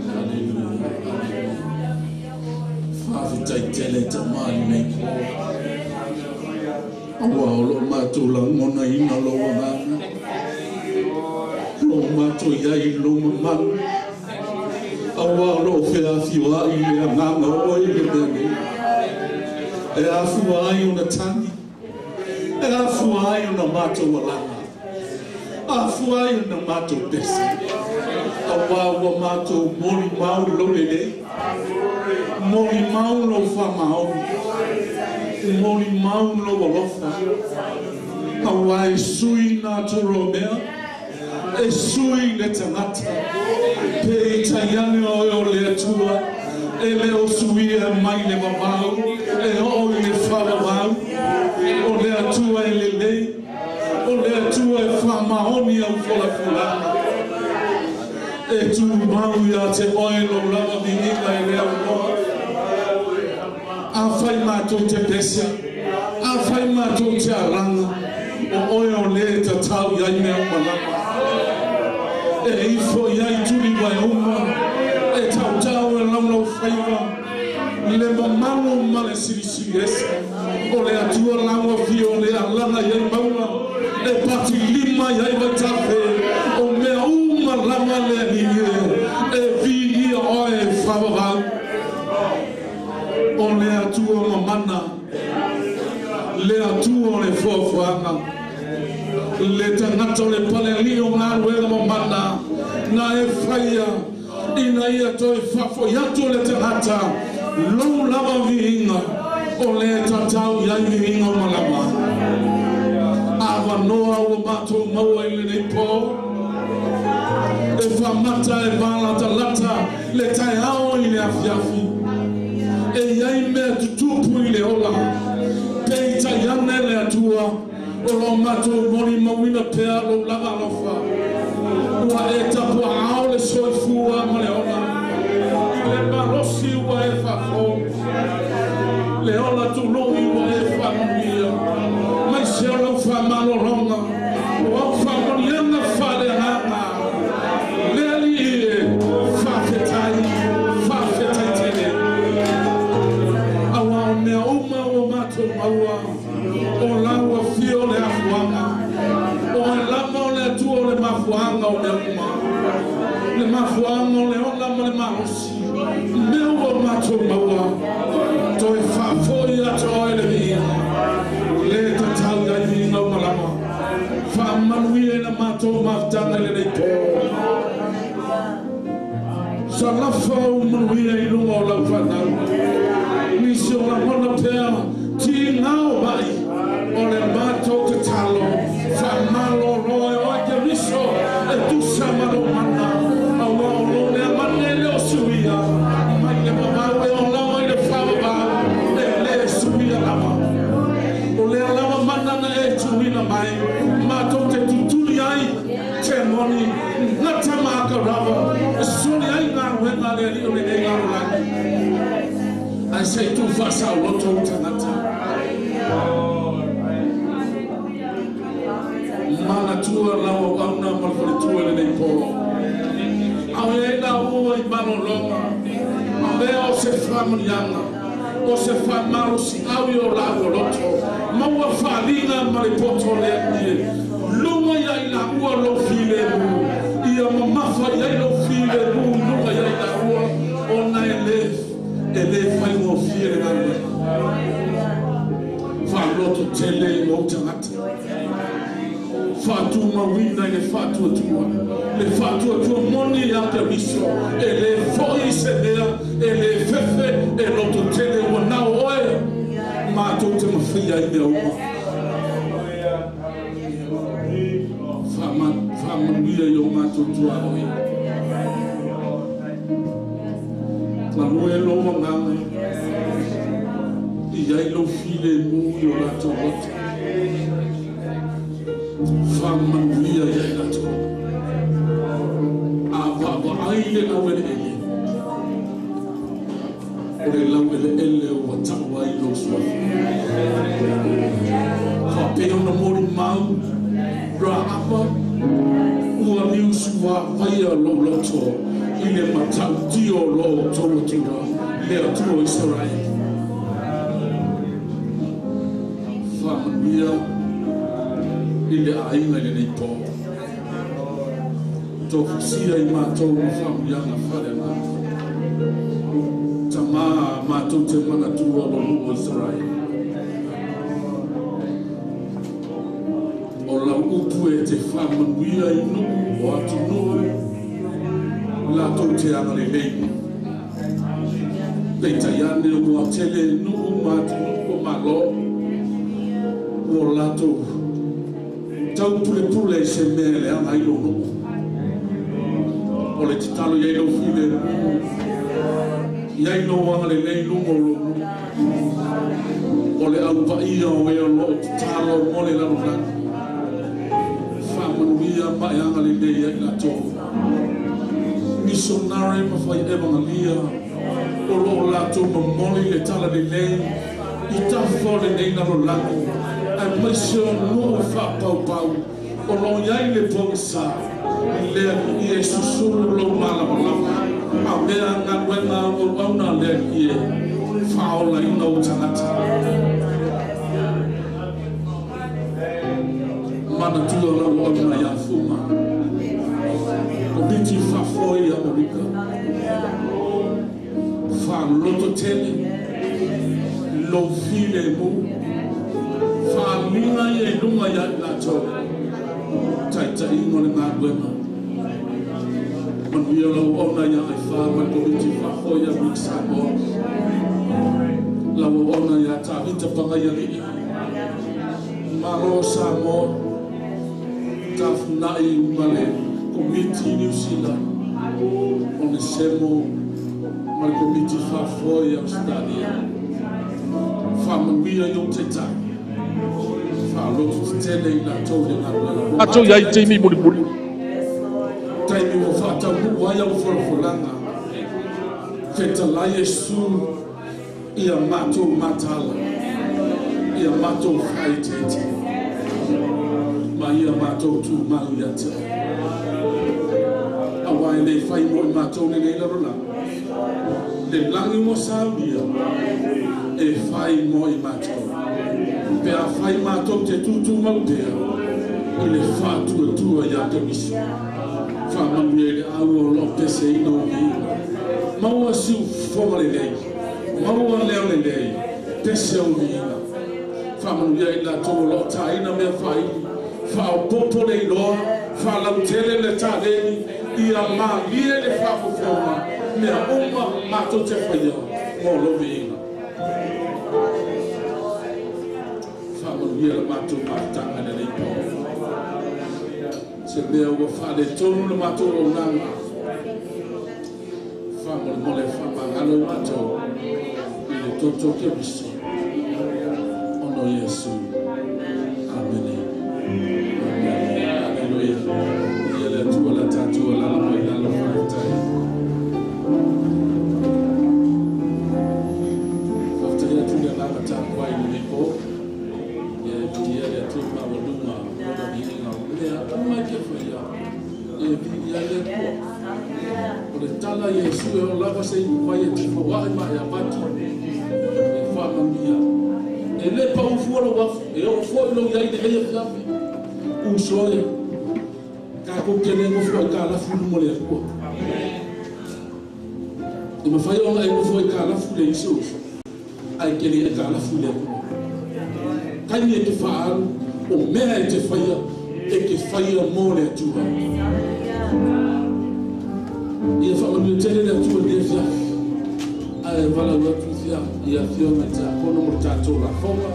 Hallelujah. Faafetai tele tamali nei po. Aua o loo matou lagonaina lou agaga. Loo matou iai i lou mamalu. Aua o loo feafioai le agaga o oe i le mea nei. E afua ai ona tagi. E afua ai ona matou alaga. Afua ai ona matou pese. Aua ua matou molimau lou lelei. Molimau lou faamaoni. Molimau lou alofa. Aua e sui natura o mea. E sui le tagata. Peitai ane oe o le Atua. E le o suia mai le vavau. E oo i le faavavau. O le Atua e lelei. O le Atua e faamaoni au folafolaga. E tumau ia te oe lou lava viiga e le aunoa. Afai matou te pese, afai matou te alaga, o oe o lē tatau i ai mea uma lava. E ifo i ai tuli vaeuma, e tautau e laulaufaiva, le mamalu ma le silisili ese. O le Atua lau afio o le alaga i ai mauga, e patilima i ai vaitafe, o mea uma lava le Alii e, e viia oe e faavavau. O le Atua mamana, le Atua o le foafoaga, le tagata o le palealii o galuega mamana, na e faia, ina ia toe faafoi atu o le tagata, lou lava viiga, o le tatau i ai viiga o malama. Avanoa ua matou maua i lenei po, e faamata e valatalata le taeao i le afiafi. E iai mea tutupu i le ola, peitai ane le Atua, o loo matou molimauina pea lou lava alofa. Ua e tapuaao le soifua ma le ola, i le malosi ua e faafou. Le ola tului ua e faamanuia, mai se o lau faamalologa, o au faamanuiaga faaleagaga. Le Alii e, faafetai, faafetai tele. Aua o mea uma ua matou maua, o lau afio le afuaga. O e lava o le Atua o le mafuaaga o mea uma. Le mafuaaga o le ola ma le malosi. Mea ua matou maua, toe faafoi atu oe le viiga. Le tatau i ai viiga uma lava. Faamanuia i na matou mafutaga i lenei po. Salafa ou manuia i luga o lau fanau. Nisi o lagona pea tigao mai o le matou tatalo. Faamalolo e oe Keriso e tusa ma lou mana. Aua o lou lea mana e le o suia mai le vavau e o lava i le faavavau e le suia lava. O lea lava mana na e tuuina mai matou te tutuli ai te moni gata ma akarava e soli ai galuega a le Alii o lenei lalolagi. Ae se i tuufaasaoloto ou tagata. Manatua lau auauna ma le faletua i lenei po. Ao e ai laua i malologa, avea o se faamanuiaga, o se faamalosiau i o laua loto, maua faaliga ma le poto o le Alii e luga ia i laua lou filemu, ia mamafa i ai lou filemu i luga ia i laua, ona e le e le faigofie le galuega. Faaloto tele i lou tagata. Faatumauina i le faatuatua. Le faatuatua moni ia Keriso, e le foi se mea, e le fefe, e loto tele ua nao oe, matou te mafaia ai mea uma. Faamanuia i o matou tuaoi. Galue lou agaga, i ai lou filemu i o latou loto. Faamanuia ia i latou. A vaavaai le laueleele, o le laueleele ua tau ai lou suafa. Faapea ona molimau Raapa ua niusua vaia lou loto i le matautia o lo outou Atua le Atua o Isaraele. Faamanuia i le aiga i lenei po. Tofusia i matou ma faamanuiaga faaleagaga. Tamā matou te manatua o nuu o Isaraele. O lau upu e te faamanuia i nuu o atunuu latou te agalelei. Peitai ane ua tele nuu ma atunuu o Malo ua latou taupulepule i se mea leaga ai lou nuu. O le tatalo i ai lou filemu, i ai lou agalelei i luga o lou nuu. O le aupaia o e o loo tatalo mo le lalolagi. Faamanuia ma e agalelei ai latou. Missionary ma fai evangelia o loo latou momoli le talalelei i tafa o lenei lalolagi aemaise o nuu faapaupau o loo iai le pogisa i le Alii e susulu lou malamalama a mea galuega auauauna a le Alii e faaolaina ou tagata. Manatua lau auauna ia Fuma Komiti faafoe i Amerika faaloto tele lou filemu faaliga ia i luga ia i latou taitaiga o le galuega. Manuia lau auauna ia Aifā ma le Komiti faafoe ia Amerika Samoa. Lau auauna ia Tavita Pagaialii Malo Samoa tafunai ma le Komiti Niu Sila Onesemo ma le Komiti faafoe i Australia. Faamanuia i ou taitai faaloto tetele i latou le galuega. Matou i ai i taimi mulimuli. Taimi ua faataunuu ai au folafolaga. Fetalai Iesu ia matou mataala, ia matou faaeteete, ma ia matou tumau ia te oe. Auā e le fai mo i matou lenei lalolagi, le lagi ua saunia e fai mo i matou. Pe afai matou te tutumau pea i le faatuatua ia Keriso. Faamanuia i le au o loo peseina o viiga. Maua siufofoga lelei, maua leo lelei, pese o viiga. Faamanuia i latou o loo taina mea faaili, faaopoopo le iloa, faalautele le taleni, ia malie le faafofoga, mea uma matou te faia mo lou viiga. Faamanuia le matou mafutaga i lenei po. Se mea ua faaletonu le matou auaunaga, faamolemole faamagalo i matou i le toto o Keriso. Ona o Iesu. Amene. Amene. Aleluia. Ia le Atua le tatou alaala mai lalo. Faafetai. Faafetai atu le agaga tapuai i lenei po. Ia e viia le Atua maualuga lona viiga o mea uma e te faia e viia ai le Atua. O le tala ia Iesu e oo lava se ivai e te fauae ma e avatu e faamanuia. E le pau fua lou afu, e oo foi lou iai i lenei afiafi. Uso e, tatou te le nofo aikalafu i luma o le Atua. E mafai ona e nofo aikalafu i le isi uso, ae te le aikalafu i le Atua. Taimi e te faaalu, o mea e te faia, e te faia mo le Atua. Ia faamanuia tele le Atua i lenei afiafi. Ae valaau atu i afioga i tiakono mo le tatou lafoga.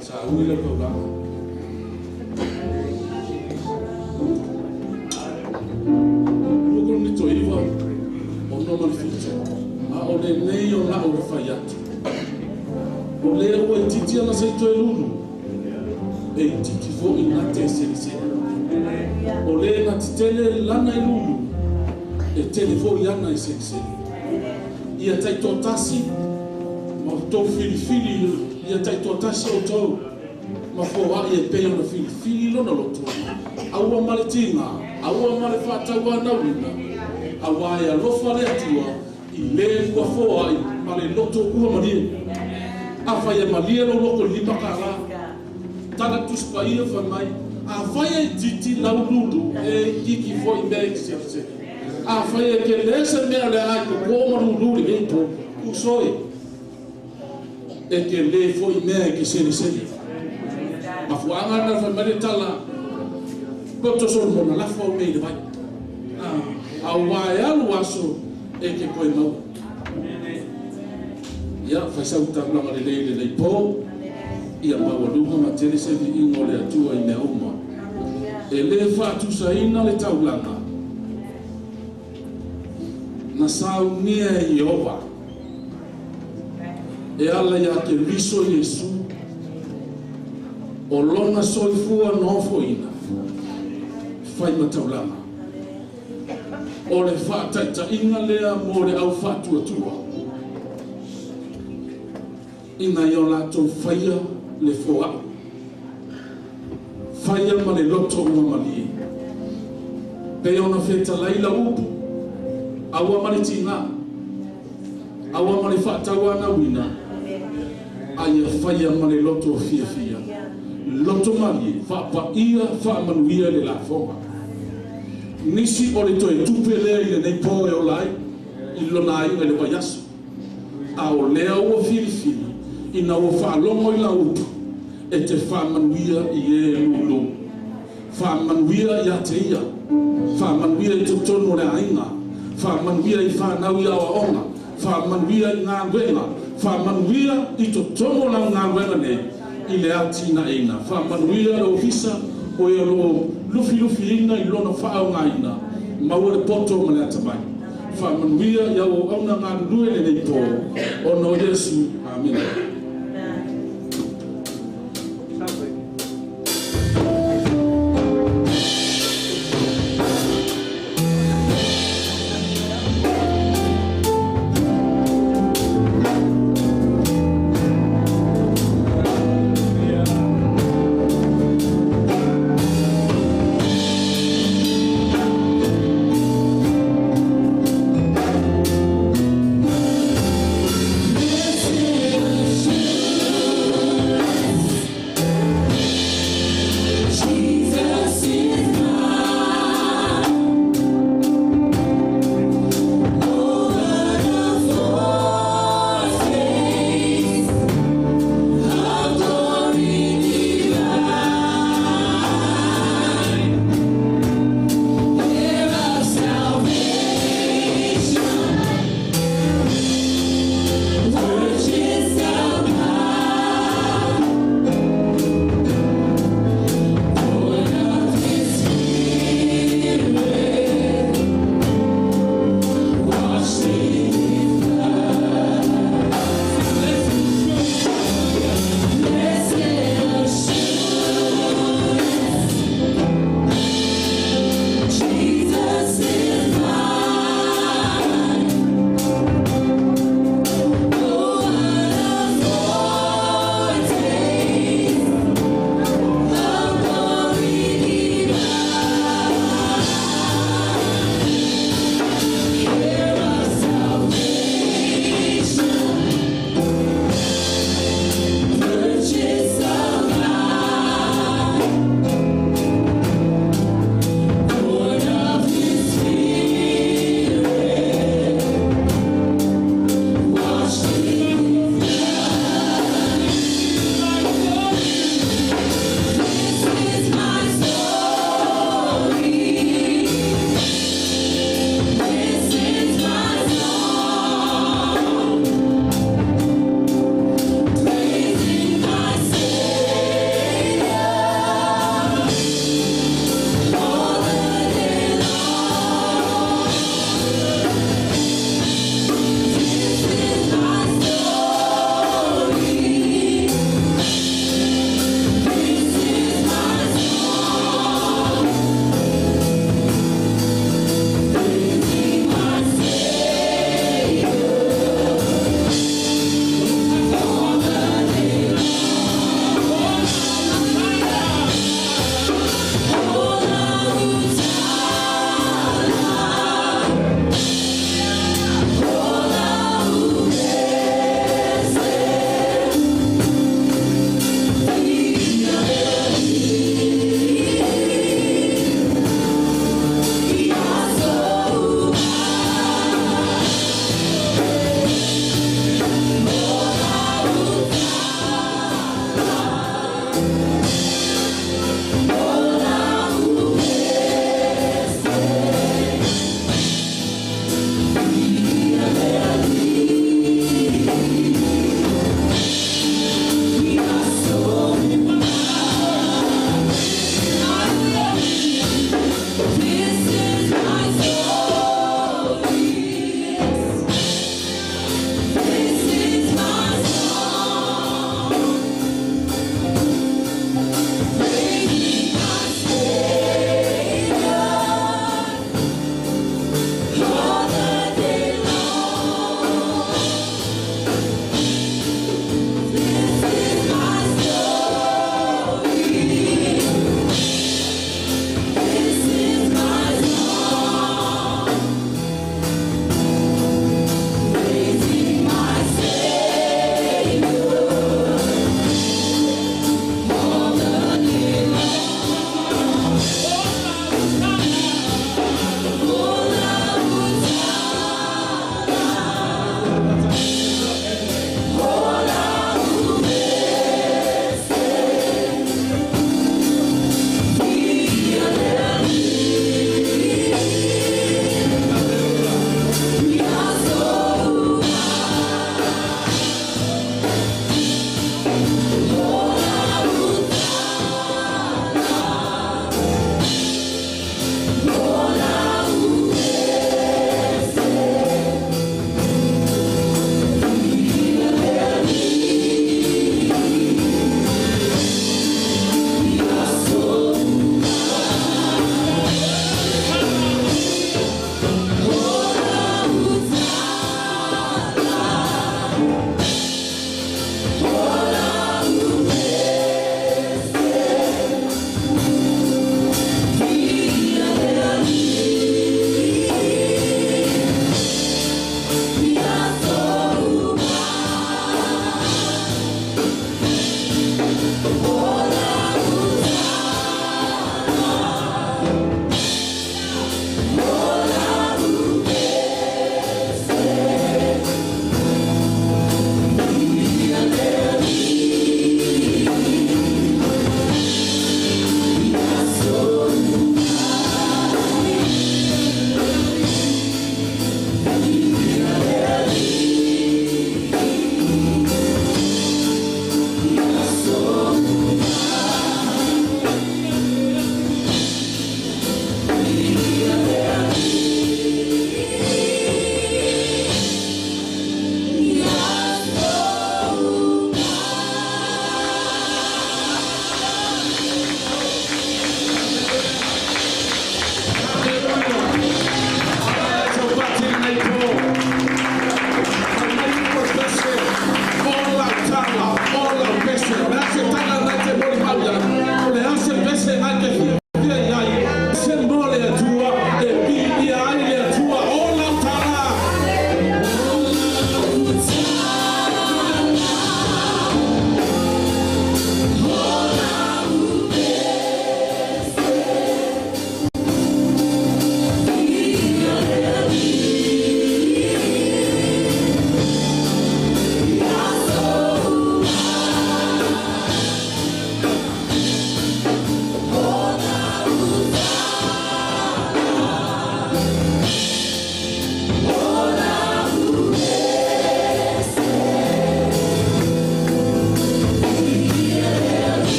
Saui lau taulaga. 29, 67. A o lenei o la'u fai atu, o lea ua itiiti ana se i toe lulu, e itiiti fo'i na te seliseli. O lē na tetele lana e lulu, e tele fo'i ana e seliseli. Ia taitoatasi ma tou filifili ia taitoatasi outou ma foaʻi e pei ona filifili lona loto, aua ma le tiga, aua ma le faatauanauina, auā e alofa le Atua i lē ua foaʻi ma le loto ua malie. Afai e malie lou loto i $5, tala Tusi Paia fai mai, afai e itiiti lau lulu e itiiti foʻi mea e te selesele. Afai e kelē se mea o le a i koko ma lulu lenei po uso e, e kelē foʻi mea e ke selesele. Mafuaaga lena fai mai le tala poto Solomona lafo au mea i le vai. Auā e alu aso e ke koe maua. Ia fai sau taulaga lelei lenei po, ia maualuga ma tele se viiga o le Atua i mea uma. E lē faatusaina le taulaga na saunia e Ieova e ala iā Keriso Iesu o lona soifua nofoina fai ma taulaga. O le faataitaiga lea mo le au faatuatua ina ia o latou faia le foaʻi, faia ma le loto ua malie. Pei ona fetalai lau upu, aua ma le tigā, aua ma le faatauanauina, a ia faia ma le loto fiafia, loto malie, faapaia faamanuia i le lafoga. Nisi o le toe tupe lea i lenei po e ola ai i lona aiga i le vaiaso, a o lea ua filifili ina ua faalogo i lau upu e te faamanuia i e lulu. Faamanuia iā te ia, faamanuia i totonu o le aiga, faamanuia i fanau i aoaoga, faamanuia i galuega, faamanuia i totonu o lau galuega nei i le atinaeina, faamanuia le ofisa o e o loo lufilufiina i lona faaaogaina, maua le poto ma le atamai. Faamanuia i au auauna galulue lenei po, ona o Iesu. Amene. This is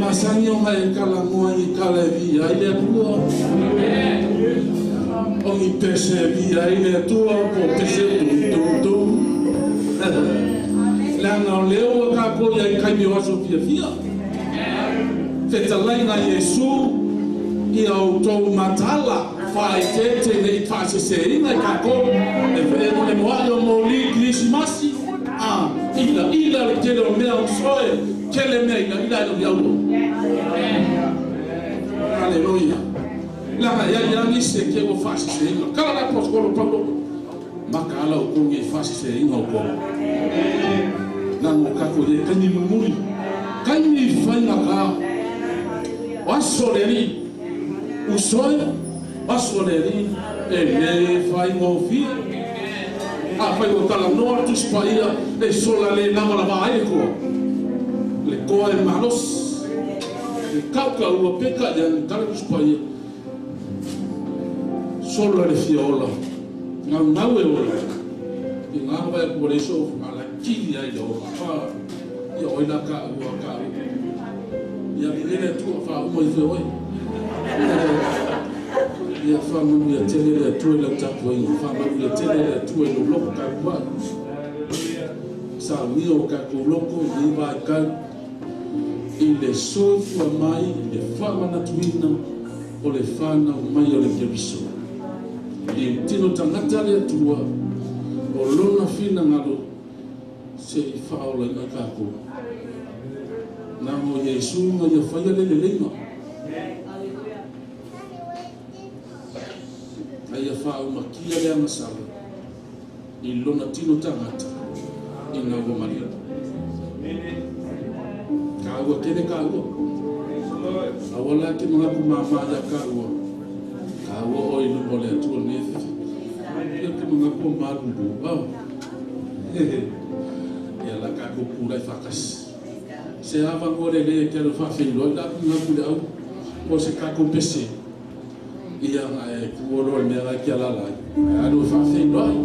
Masani o ngai kala moa i kala e via i le Atua. O ni pese via i le Atua, po pese tum tum tum. Leaga o lea ua tatou i ai i taimi o aso fiafia. Fetalaiga Iesu, ia outou mataala faaeteete ne i faaseseina i tatou e moa'i o moli Kerisimasi, a ilaila le tele o mea o soe, tele mea ilaila e le aulo. Aleluia. Leaga e ai lava nisi e te ua faaseseina. Kala le aposetolo Paulo, makaala outou nei faaseseina outou. Leaga o tatou i ai taimi mulimuli, taimi faigata. O aso o le Alii, usoe, o aso o le Alii, e lē faigofie. Afai ua talanoa le Tusi Paia, e sola le lavalava ai le toa. Le toa e malosi, e kaukau peitai ane, tala Tusi Paia, sola le fia ola, naunau e ola. I ngā vai atu le iso, ala kili ai le ola. Fa, ia oi la ka ua ka ua. Ia vi le atua fa uma i fe oi. Ia whamanu ia tele le atua i lau tapuaiga, whamanu ia tele le atua i lou loko tapuai. Saunia o tatou loko i lenei vaitau i le soifua mai i le faamanatuina o le fanau mai o le Keriso. I tino tagata le Atua o lona finagalo se i faaolaina tatou. Leaga o Iesu na ia faia le leleiga. A ia faaumakia le agasala i lona tino tagata ina ua maliu. Kāua tele kāua. Aua la ke manatu māmā ia kāua. Kāua o i luma o le Atua nei afiafi. Ia ke manatu o malulu. Oh. Ia la kākou pulai whakasi. Se avanoa lelei e te alu faafeiloai la aku ngaku le au po se kākou pese. Ia e ku olo le mea la ki ala lai. Ae alu e faafeiloai.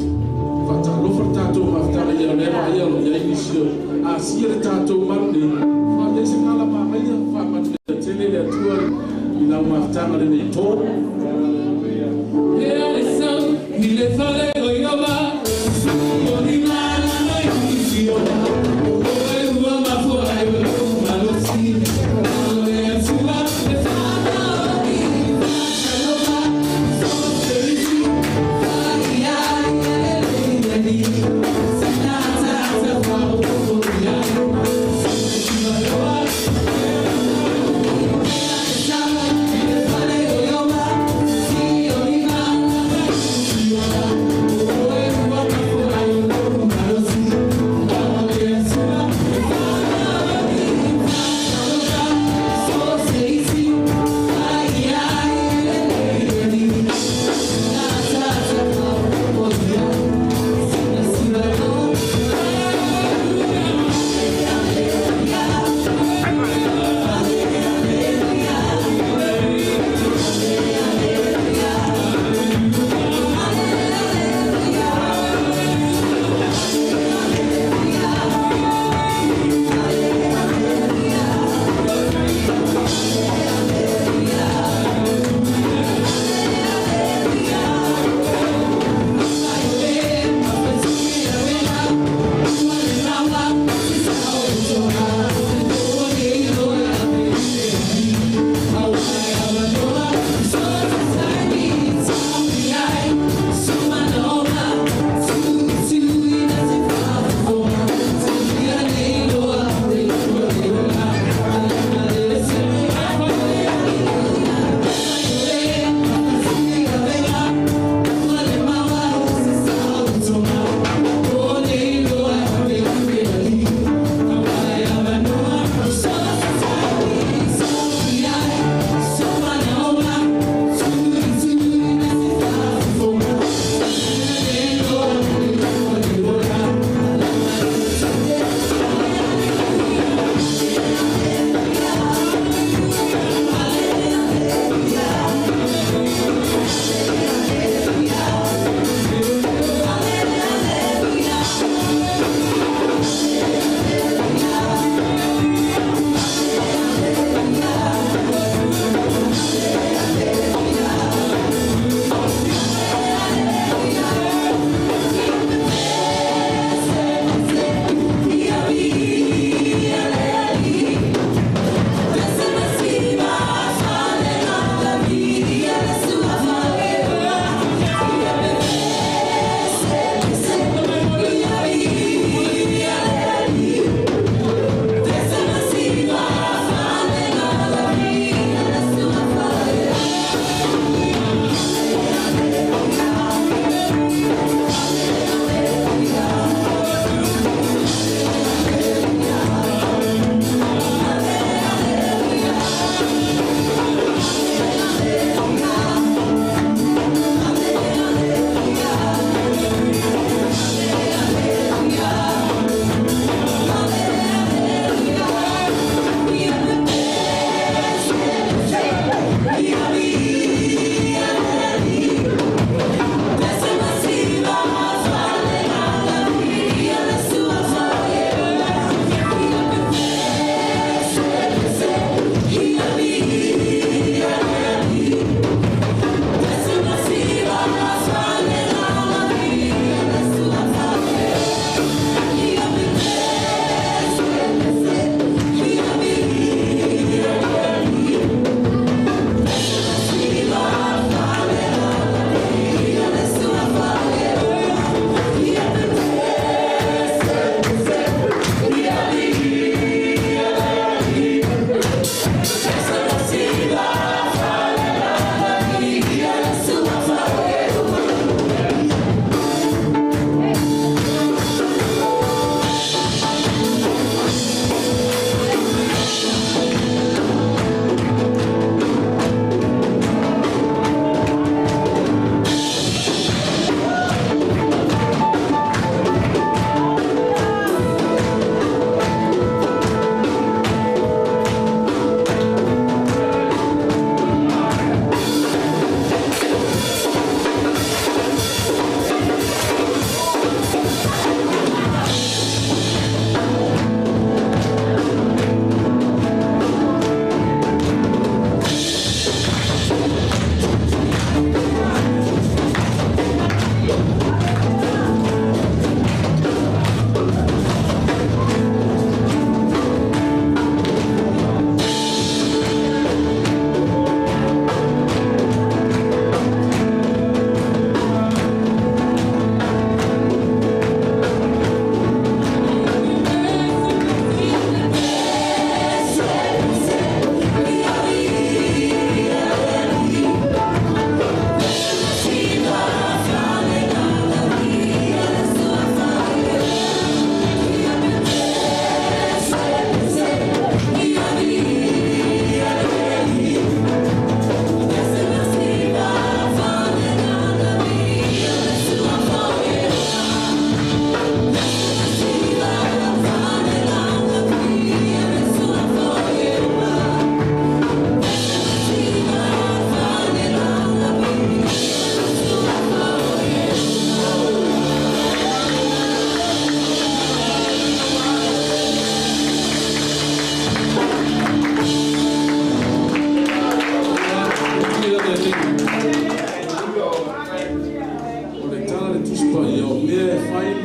Faatalofa le tatou mafutaga ia o lea vaaia o lo o i ai nisi o Asia le tatou malu nei. Faafetai se gala manaia, faamanuia tele le Atua i lau mafutaga lenei po.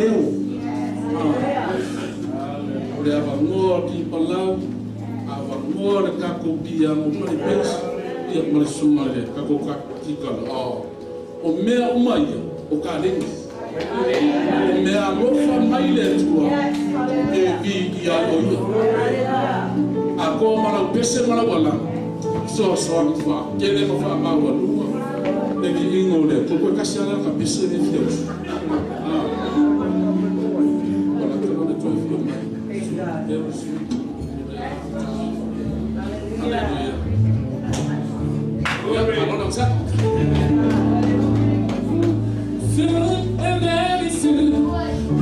leo. O le avanoa ki palau, avanoa le kako piano ma le pesi, ia ma le suma le kako kakikala. O mea uma ia, o ka lengi. O mea alofa mai le Atua, e vi i ai o ia. A koa malau pese malau alanga, so soani fa, kele ma fa maua luma, le ki ingo le, ko koe kasi ala ka pese le fia usu. Wala te le toi fia mai. Very soon. Hallelujah. Soon and very soon,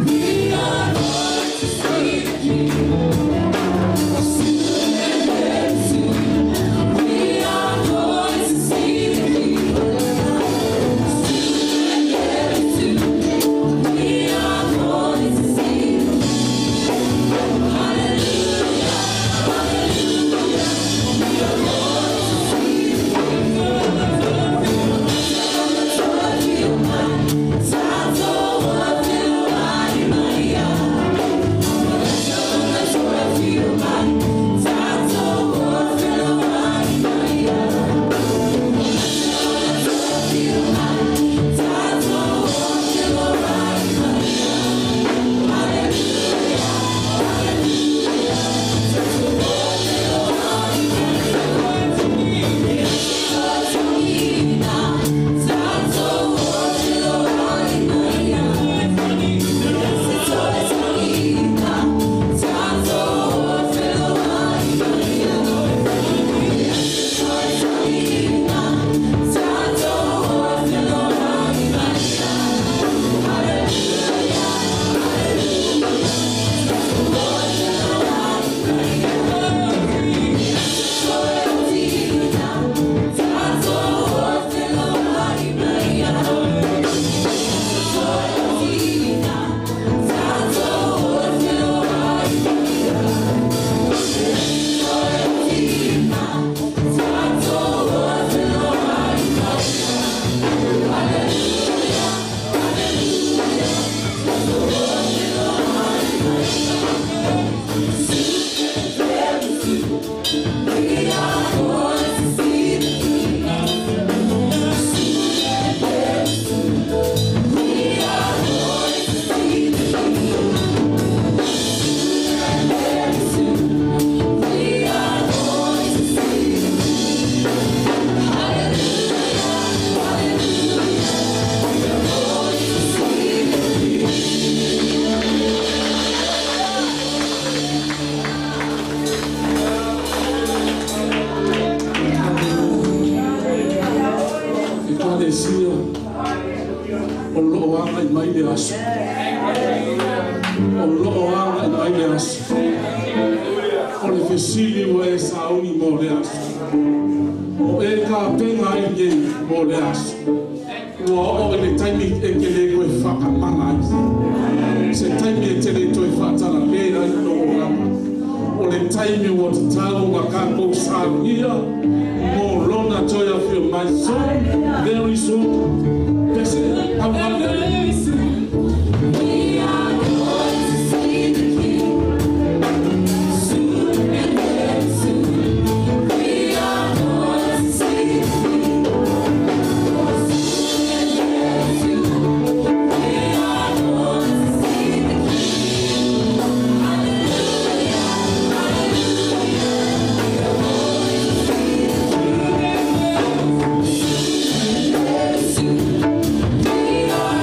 we are going to see the King. Soon and very soon, we are going to see the King. Soon and very soon, we are going to see the King. Hallelujah, hallelujah, we are going to see the King. Ekalesia o loo aga i mai le aso. O loo aga i mai le aso. O le fesili ua e sauni mo le aso. O e ka penga ai nei mo le aso. Ua oo i le taimi e ke le koe whakamana ai. Se taimi e te le toe whaatala le ai no o lama. O le taimi ua te tau nga kākou saunia mo lona toi a whio mai soon, very soon. Pese, au hale. Very soon, we are going to see the King. Soon and very soon, we are going to see the King. Soon and very soon, we are going to see the King. Hallelujah, hallelujah, we are going to see the King. Soon and very soon, we are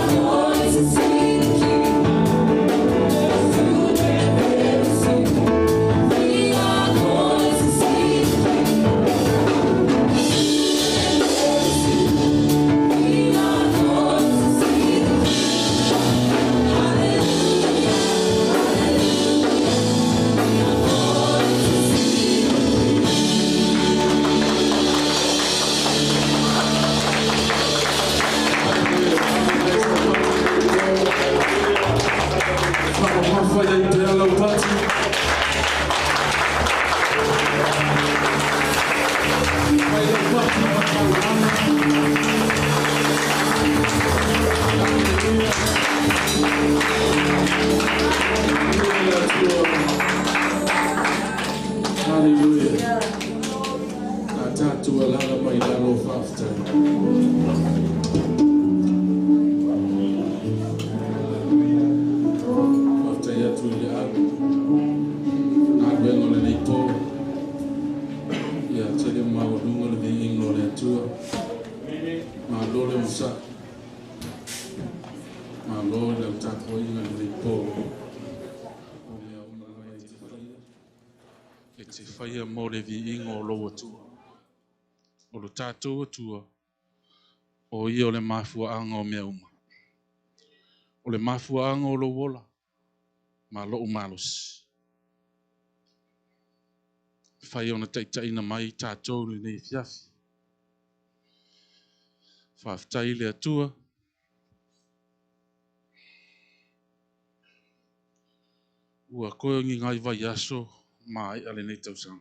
Faia mo le viiga o lou Atua. O lo tatou Atua, o ia o le mafuaaga o mea uma. O le mafuaaga o lou ola, ma lou malosi. Fai ona taitaiina mai tatou lenei afiafi. Faafetai i le Atua. Ua toe o ni nai vaiaso maea lenei tausaga.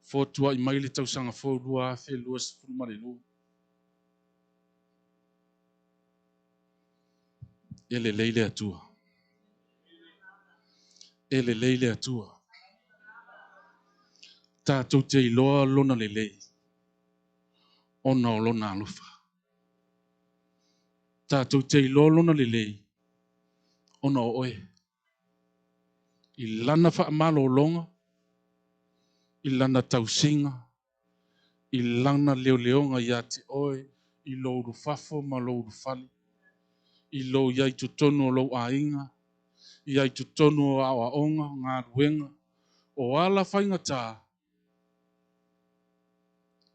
Fotuai mai le tausaga fou 2022. E lelei le Atua. E lelei le Atua. Tatou te iloa lona lelei, ona o lona alofa. Tatou te iloa lona lelei, ona o oe. I lana faamalologa, i lana tausiga, i lana leoleoga ia te oe, i lou ulufafo ma lou ulufale, i lou iai totonu o lou aiga, iai totonu o aoaoga, galuega, o ala faigata,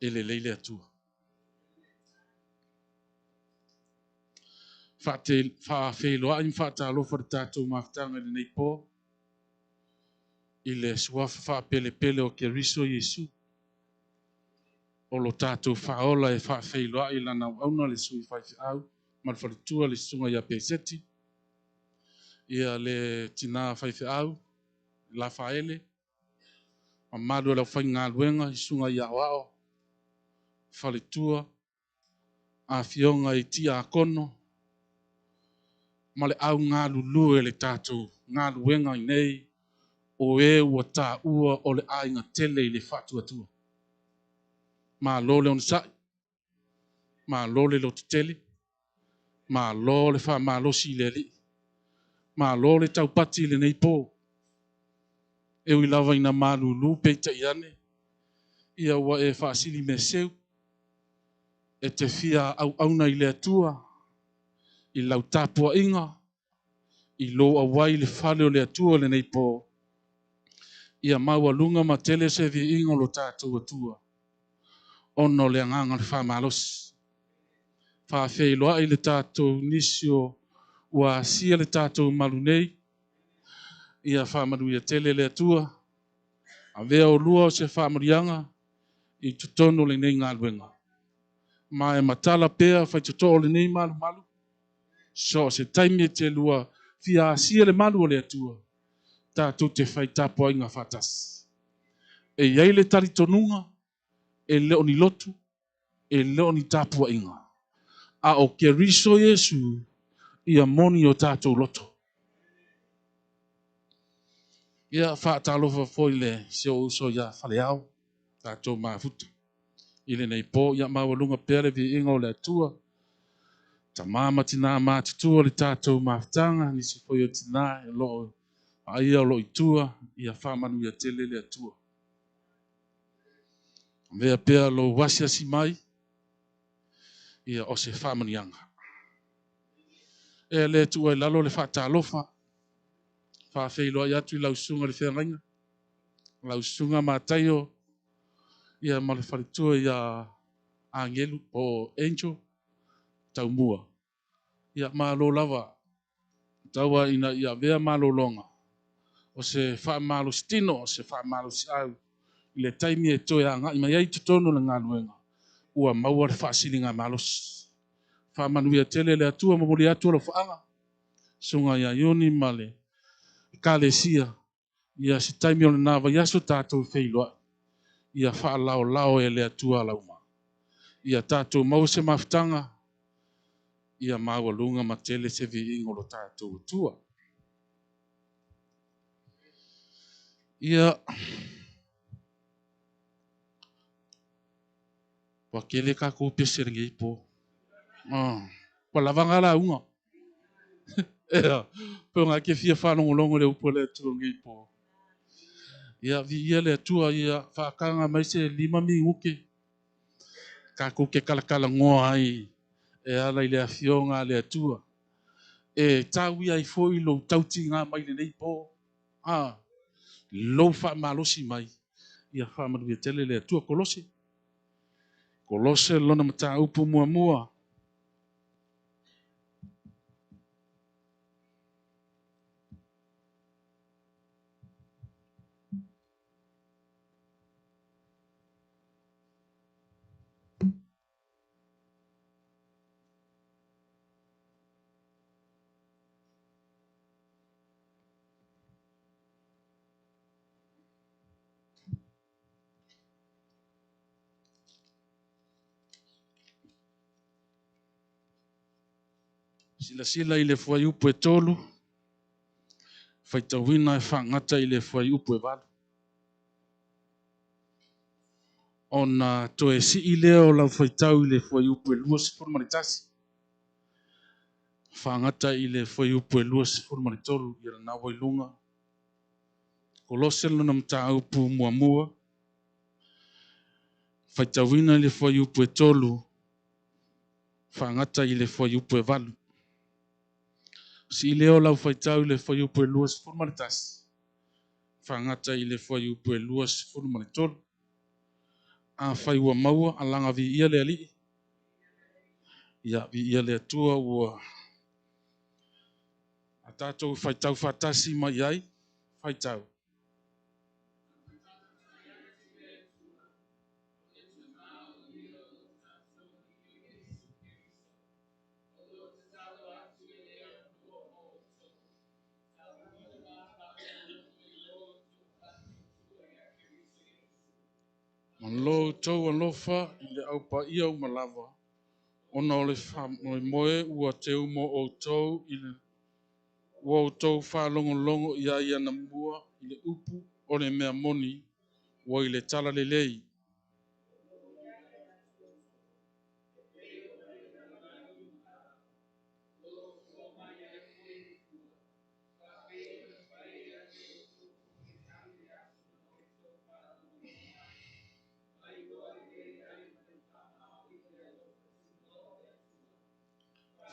e lelei le Atua. Faafeiloai ma faatalofa le tatou mafutaga i lenei po, i le suafa faapelepele o Keriso Iesu. O lo tatou faaola e faafeiloai lana auauna le sui faifeau ma le faletua le susuga ia Peseti, ia le tina faifeau Lafaele, mamalu o le aufaigaluega i susuga i aoao, faletua, afioga i tiakono, ma le au galulue le tatou galuega i nei, o e ua taua o le aiga tele i le faatuatua. Malo le onosai, malo le lototele, malo le faamalosi i le Alii, malo le taupati i lenei po. E ui lava ina malulu peitai ane, ia ua e faasili meseu, e te fia auauna i le Atua, i lau tapuaiga, i lou auai i le fale o le Atua lenei po, ia maualuga ma tele se viiga o lo tatou Atua, ona o le agaga o le faamalosi. Faafeiloai le tatou nisi o ua asia le tatou malu nei, ia faamanuia tele le Atua, avea olua o se faamanuiaga i totonu o lenei galuega. Ma e matala pea faitotoo o lenei malumalu, so o se taimi e te lua fia asia le malu o le Atua, tatou te fai tapuaiga faatasi. E iai le talitonuga, e le o ni lotu, e le o ni tapuaiga. A o Keriso Iesu, ia moni o tatou loto. Ia faatalofa foi le si ou uso ia Faleao, tatou mafuta. I lenei po, ia maualuga pea le viiga o le Atua. Tama ma tina matutua le tatou mafutaga, nisi foi o tina e loo aia o loo i tua, ia faamanuia tele le Atua. Avea pea lou asiasi mai, ia o se faamanuiaga. E le tuua i lalo le faatalofa, faafeiloai atu i lau susuga i le feagaiga, lau susuga Mataio, ia ma le faletua ia Agelu o Angel Taumua. Ia malo lava, taua ina ia avea malologa, o se faamalositino, o se faamalosiau, i le taimi e toe agai mai ai totonu o le galuega, ua maua le faasiliga malosi. Faamanuia tele le Atua, momoli atu alofaaga, susuga ia Iuni ma le Ekalesia, ia se taimi o lena vaiaso tatou feiloai, ia faalaolao e le Atua alauma. Ia tatou maua se mafutaga, ia maualuga ma tele se viiga o lo tatou Atua. Ia, ua tele tatou pese lenei po. Ua lava ngā lauga. Ea, pe o ngā ke fia whaalongolongo le upu le Atua lenei po. Ia, viia le Atua, ia whaakanga mai se 5 minute. Tatou ke kalakala ngoa ai e ala i le afioga a le Atua. E tau ia i foi lou tauti ngā mai lenei po. Lou faamalosi mai, ia faamanuia tele le Atua. Kolose. Kolose lona mataupu muamua. Silasila i le fuaiupu e 3, faitauina e faagata i le fuaiupu e 8. Ona toe sii lea o lau faitau i le fuaiupu e 21, faagata i le fuaiupu e 23, ia lena ua i luga. Kolose lona mataupu muamua, faitauina i le fuaiupu e 3, faagata i le fuaiupu e 8. Sii lea o lau faitau i le fuaiupu e 21, faagata i le fuaiupu e 23. Afai ua maua, alaga viia le Alii. Ia viia le Atua ua a tatou faitau faatasi mai ai, faitau. Ma lo outou alofa i le aupaia uma lava, ona o le faamoemoe ua teu mo outou i le ua outou faalogologo i ai anamua i le upu o le mea moni ua i le tala lelei.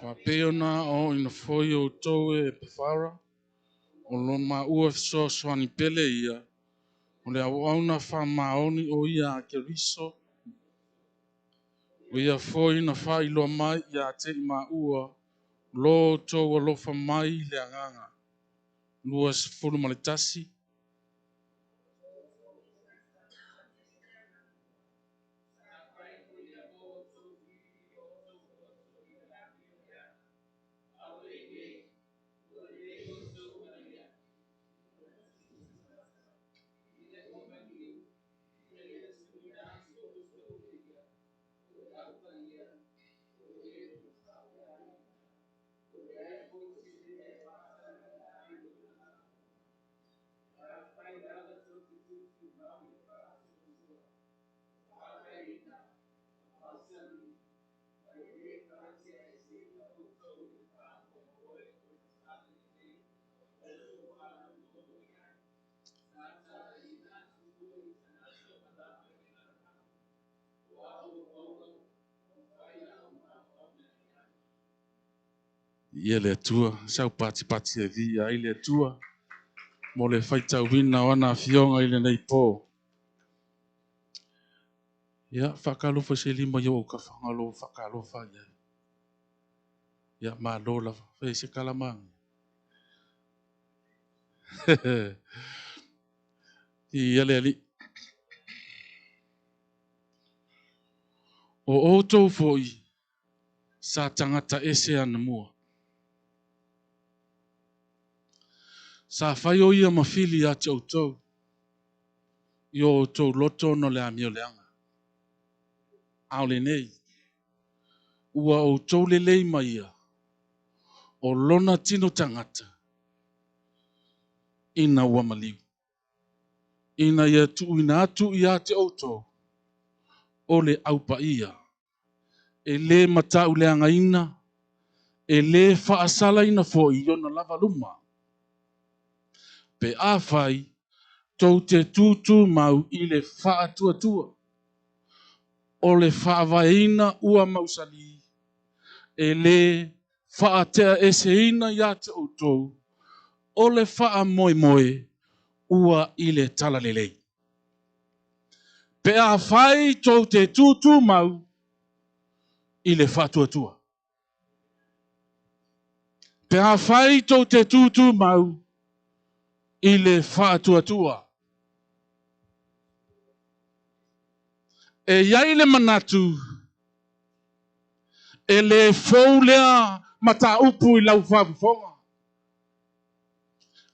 Faapei ona aoaoina foi outou e Epafara, o lo maua fesoasoani pele ia, o le auauna faamaoni o ia a Keriso, o ia foi na faailoa mai ia te i maua, lo outou alofa mai i le agaga. 21. Ia le Atua, sau patipati e viia ai le Atua, mo le faitauina o ana afioga i lenei pō. Ia, faatalofa i se lima i ou autafaga o lo o faatalofa i ai. Ia, malo lava. Fai se tala magia. Ia le Alii. O outou foi, sa tagata ese anamua. Sa fai o ia ma fili ia te outou, i o outou loto ona o le amioleaga. A o lenei, ua outou lelei ma ia, o lona tino tagata, ina ua maliu. Ina ia tuuina atu ia te outou, o le aupaia, e le matauleagaina, e le faasalaina foi i ona lava luma. Pe afai, tou te tutumau i le faatuatua, o le faavaeina ua mausali, e le faateaeseina ia te outou, o le faamoemoe Ua i le Talalelei. Pe afai tou te tutumau i le faatuatua. Pe afai tou te tutumau i le faatuatua. E i ai le manatu e le fou lea mataupu i lau faafofoga.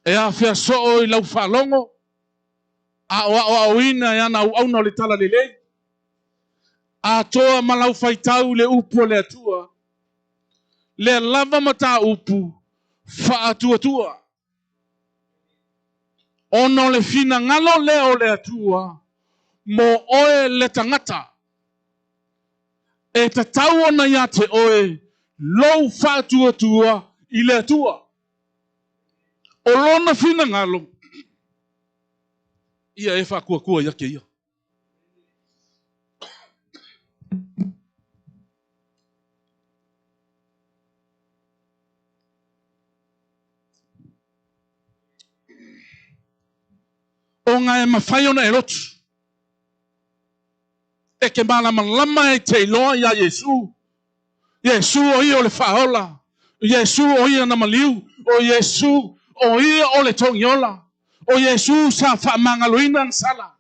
E afea soo i lau faalogo, a o aoaoina e ana auauna o le Talalelei. Atoa ma lau faitau i le upu a le Atua, lea lava mataupu faatuatua. Ona o le finagalo lea o le Atua mo oe le tagata, e tatau ona ia te oe lou faatuatua i le Atua. O lona finagalo, ia e faakuakua ia te ia. Ona e mafai ona e lotu. E ke malamalama e te iloa ia Iesu. Iesu o ia o le faaola. Iesu o ia na maliu. O Iesu o ia o le togiola. O Iesu sa faamagaloina na sala.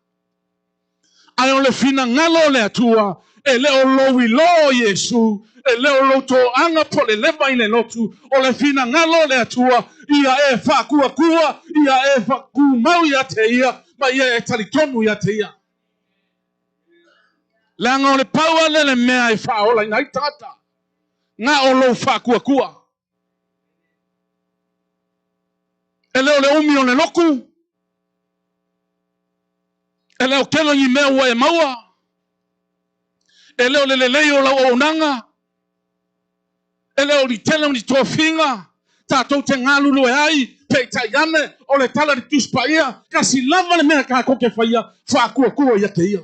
Ae o le finagalo o le Atua, e le o lou iloa o Iesu, e le o lou toaga po o le leva i le lotu, o le finagalo o le Atua, ia e faakuakua, ia e tumau ia te ia, ma ia e talitonu ia te ia. Leaga o le pau lava lea o le mea e faaolaina ai tagata, na o lou faakuakua. E le o le umi o le lotu, e le o tele ni mea ua e maua, e le o le lelei o lau auaunaga, e le o le tele o ni tofiga tatou te galulue ai, peitai ane o le tala i le Tusi Paia, tasi lava le mea tatou te faia, faakuakua ia te ia.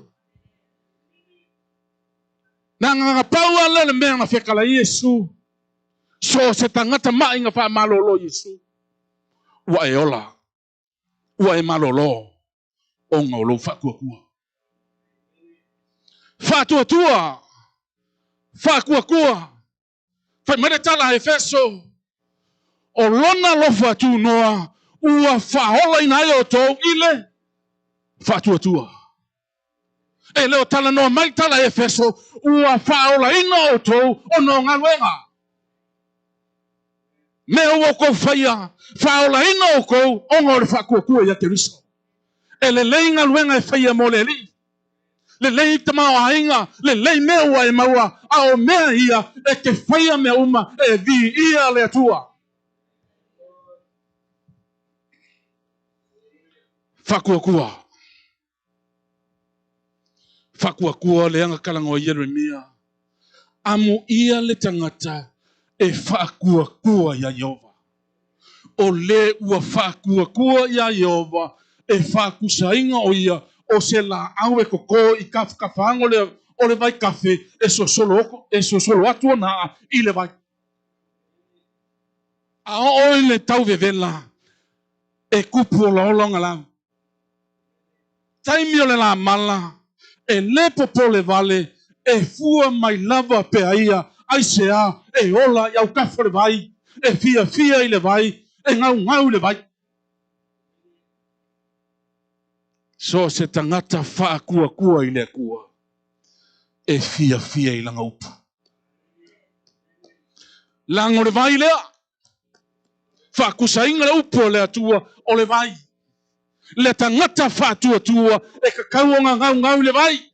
Leaga na pau lava lea o le mea na fekala ai Iesu, so o se tagata mai na faamalolo Iesu, ua e ola, ua e malolo ona o lou faatuatua. Faatuatua, faatuatua. Fai mai le tala a Efeso, o lona alofa tunoa ua faaolaina ai outou i le faatuatua. E le o talanoa mai tala a Efeso, ua faaolaina outou ona o galuega. Mea ua outou faia, faaolaina outou ona o le faatuatua ia Keriso. E lelei galuega e faia mo le Alii, lelei tamaoaiga, lelei mea ua e maua, a o mea ia e te faia mea uma e viia le Atua. Faakuakua. Faakuakua lea na talanoa Ieremia. Amuia le tagata e faakuakua iā Ieova. O le ua faakuakua iā Ieova e faakusaina o ia o se laau e totō i tafatafaga o le o le vaikafe e sosolo e sosolo atu ona aa i le vai. A oo i le tau vevela e tupu olaola ona lau. Taimi o le lamala, e le popole vale, e fua mai lava pea ia, aisea e ola i autafa o le vai, e fiafia i le vai, e gaugau i le vai. So o se tagata faakuakua i le Atua, e fiafia i lana upu. Leaga o le vai lea, Faakusaina le upu a le Atua o le vai. Le tagata faatuatua e tatau ona gaugau i le vai.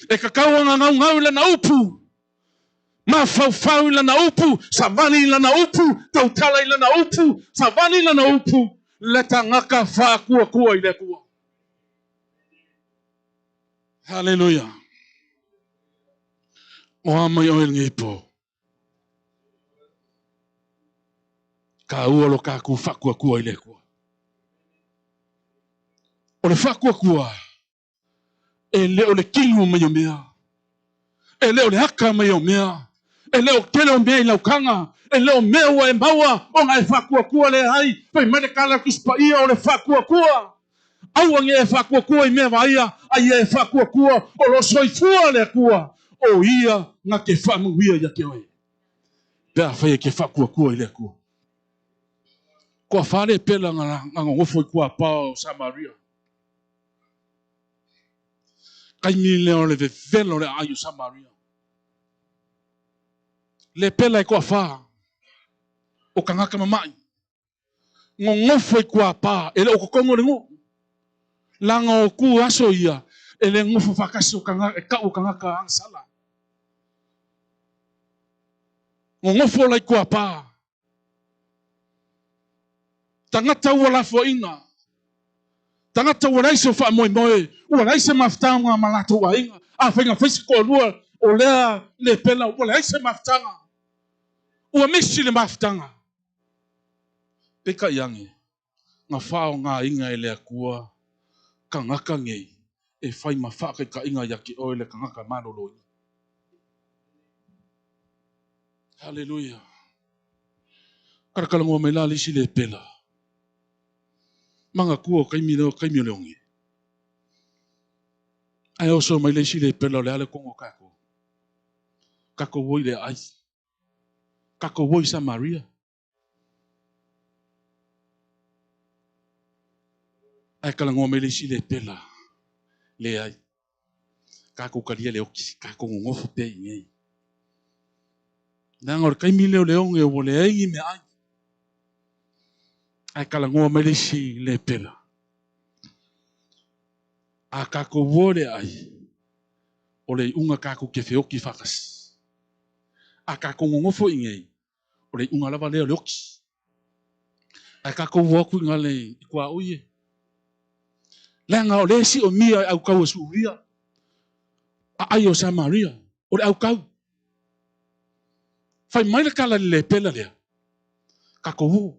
E tatau ona gaugau i lana upu. Mafaufau i lana upu, savali i lana upu, tautala i lana upu, savali i lana upu. Le tagata faatuatua i le Atua. Haleluia. O a mai oe lenei po? Taua lo tatou faatuatua i le Atua. O le faatuatua, e le o le kinu mai o mea, e le o le aka mai o mea, E le o tele o mea i laukaga, e le o mea ua e maua ona e faakuakua lea ai, fai mai le tala a le Tusi Paia o le faakuakua. Aua ne i e faakuakua i mea vaaia, a ia e faakuakua o lo o soifua le Atua, o Ia na te faamanuia ia te oe, pe afai e te faakuakua i le Atua. Toafa le pela na nonofo i kuapa o Samaria. Taimi lea o le vevela o le aai o Samaria. Le pela e toafa o tagata mamai. Nonofo i kuapa e le o totonu o le nuu. Laga o tu aso ia e le nofo faatasi o tagata, e tau o tagata agasala. Nonofo la i kuapa. Tagata ua lafoaiina. Tagata ua leai se faamoemoe, ua leai se mafutaga ma latou aiga. Afai na fai se toalua o lea lepela, ua leai se mafutaga. Ua misi le mafutaga. Peitai ane, na faaaogaina e le Atua tagata nei e fai ma faataitaiga ia te oe le tagata maloloina. Haleluia. Kalakalanoa mai la le isi lepela. Manatua o taimi lea o taimi o le oge. Ae oso mai le isi lepela o le a le toga o tatou. Tatou o i le aai. Tatou o i Samaria. Ae talanoa mai le isi lepela. Leai. Tatou talia le oki, tatou nonofo pea i inei. Leaga o le taimi lea o le oge ua leai ni meaai. Ae talanoa mai le isi lepela. A tatou o le aai, o le iuga tatou te feoki faatasi. A tatou nonofo i inei, o le iuga lava lea o le oki. Ae tatou o atu i gale i tuaoi e. Leaga o lea e siomia e aukau o Suria, aai o Samaria, o le aukau. Fai mai le tala i le lepela lea, tatou o.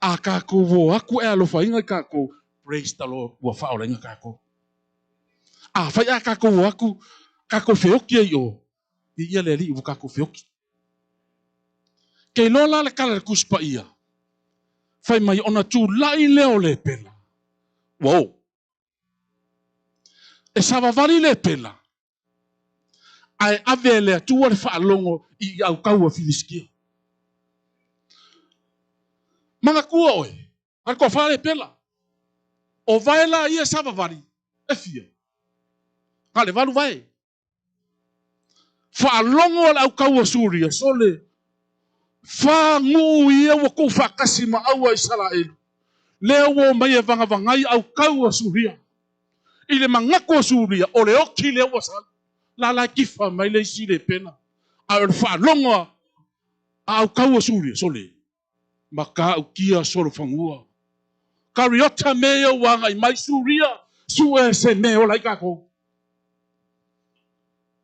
A tatou o atu e alofaina i tatou, praise the Lord, ua faaolaina tatou. Afai a tatou o atu, tatou feoki ai i o, viia le Alii ua tatou feoki. Ke iloa la le tala i le Tusi Paia, fai mai ona tulai lea o lepela, ua o. E savavali lepela, ae ave e le Atua le faalogo i aukau a Filisitia. Manatua oe, a le toafa lepela, o vae la ia savavali, e fia? Na o le 8 vae. Faalogo a le aukau o Suria, sole, fa nuu ia ua tuufaatasi ma au a Isaraelu, lea ua omai e vagavagai aukau a Suria. I le manatu o Suria, o le oki lea ua sau. La la e kifa mai le isi lepela. A o le faalogo a aukau o Suria, sole, matautia solofanua. Kariota me ia ua agai mai Suria, sue se mea e ola ai tatou.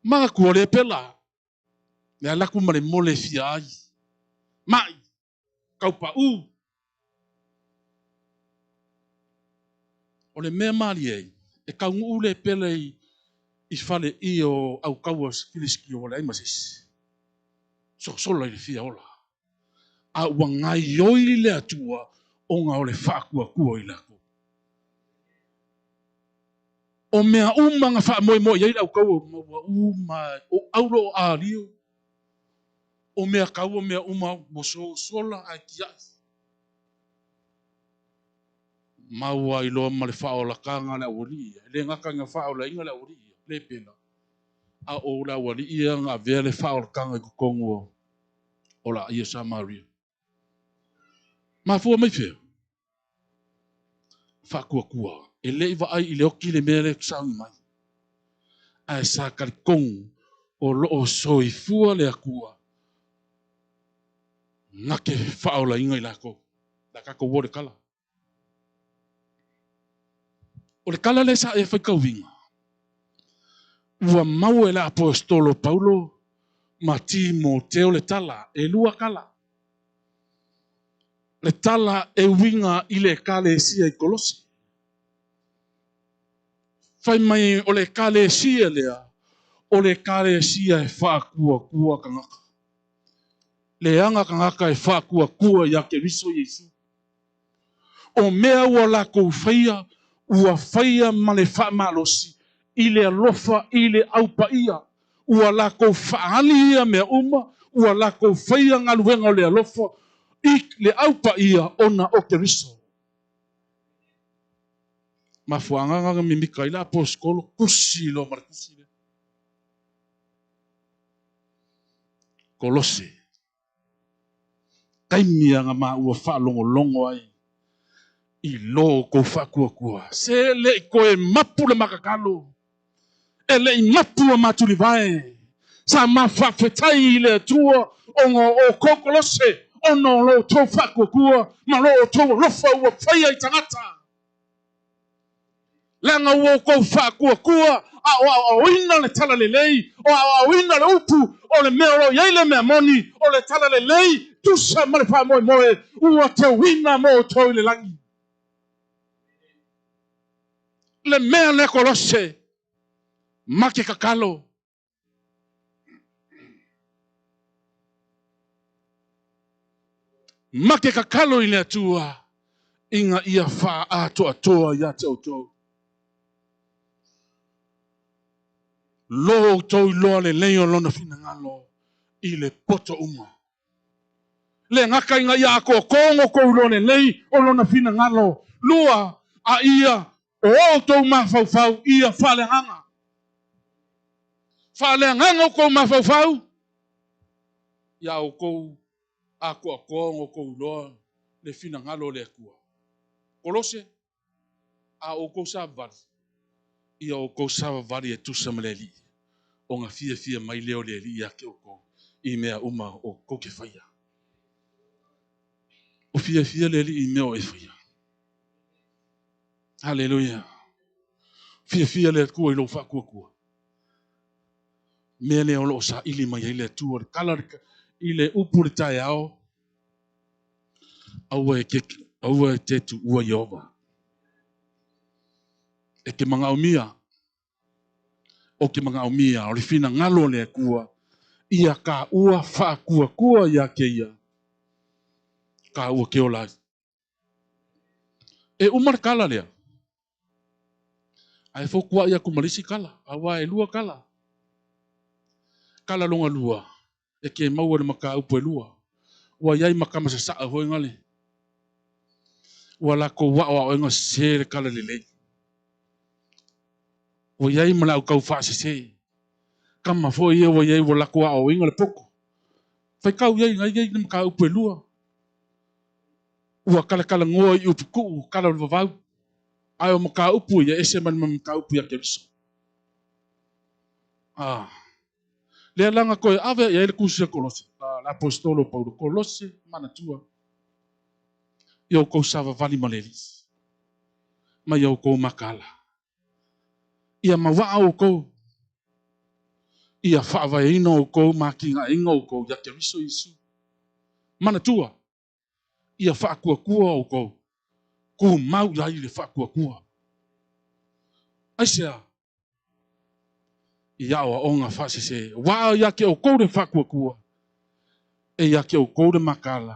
Manatua lepela, le alu atu ma le mole e fia ai. Mai, taupaū. O le mea malie ai, e taunuu lepela i fale i o aukaua Filisitio ua leai ma se isi. Sosola i le fia ola. A ua gaioi le Atua ona o le faatuatua i latou. O mea uma na faamoemoe i ai le aukaua ma ua uma o auro o alio, o mea kaua mea uma ua sosola ae tiai. Maua ai loa ma le faaolataga a le aualii ia. E le gata ina faaolaina le aualii ia, le pela, a o le aualii ia na avea le faaolataga i totonu o laia Samaria. Mafua mai fea? Faatuatua. E le i vaai i le oki le mea lea e sauni mai. Ae sa talitonu o lo o soifua le Atua na te faaolaina i latou. Le a tatou o le tala. O le tala lea sa e faitauina, ua maua e le aposetolo Paulo ma Timoteo le tala, e lua tala. Le tala e uiga i le Ekalesia i Kolosi. Fai mai o le Ekalesia lea, O le Ekalesia e faakuakua tagata. Leaga tagata e faakuakua ia Keriso Iesu. O mea ua lakou faia, ua faia ma le faamalosi i le alofa i le Au Paia. Ua lakou faaali ia mea uma, ua lakou faia galuega o le alofa i le Au Paia ona o Keriso. Mafuaaga na mimika ai le aposetolo, tusi loa ma le tusi lea. Kolose. Taimi aga maua faalogologo ai i lo outou faatuatua. Se le i toe mapu le makakalo, e le i mapu a matulivae. Sa ma faafetai i le Atua ona o outou Kolose, ona o lo outou faatuatua ma lo outou alofa ua faia i tagata. Leaga ua outou faatuatua a o aoaoina le talalelei, o aoaoina le upu o le mea o lo o i ai le mea moni, o le talalelei, tusa ma le faamoemoe ua teuina mo outou i le lagi. Le mea lea Kolose, ma ke tatalo. Ma ke tatalo i le Atua ina ia faaatoatoa ia te outou. Lo outou iloa lelei o lona finagalo i le poto uma. Le gata ina ia atoatoa ona outou iloa lelei o lona finagalo. Lua, a ia o outou mafaufau ia faaleagaga. Faaleagaga outou mafaufau, ia outou atoatoa ona outou iloa le finagalo o le Atua. Kolose, a outou savavali, ia outou savavali e tusa ma le Alii, ona fiafia mai lea o le Alii ia te outou i mea uma o tou te faia. O fiafia le Alii i mea o e faia. Haleluia. Fiafia le Atua i lou faatuatua. Mea lea o lo o saili mai ai le Atua, le tala i le upu i le taeao, aua e te, aua e te tuua Ieova. E te manaomia, o te manaomia o le finagalo o le Atua, ia taua faatuatua ia te ia, taua ke ola ai. E uma le kala lea. Ae fotuaʻi aku ma le isi kala, auā e lua kala. Kala longa lua, e ke maua le mataupu e lua. Ua iai ma tama sasaʻa foi ngale. Ua latou aʻoaʻoina sese le kala lelei. Ua iai ma le au tau faasese. Tama foi ia ua iai ua latou aʻoaʻoina le poto. Faitau iai na iai le mataupu e lua. Ua kalakalanoa i upu tuu, kala o le vavau. Ae o mataupu ia ese mai le mataupu ia Keriso. Ah. Lea la na toe ave i ai le tusi a Kolose, le aposetolo o Paulo, Kolose manatua i outou savavali ma le Alii, ma i outou makaala. Ia mauaa outou, ia faavaeina outou ma atinaeina outou ia Keriso Iesu. Manatua, ia faatuatua outou, tumau i ai le faatuatua. Aisea? I aoaoga faasese, aua ia te outou le faatuatua, e ia te outou le makaala,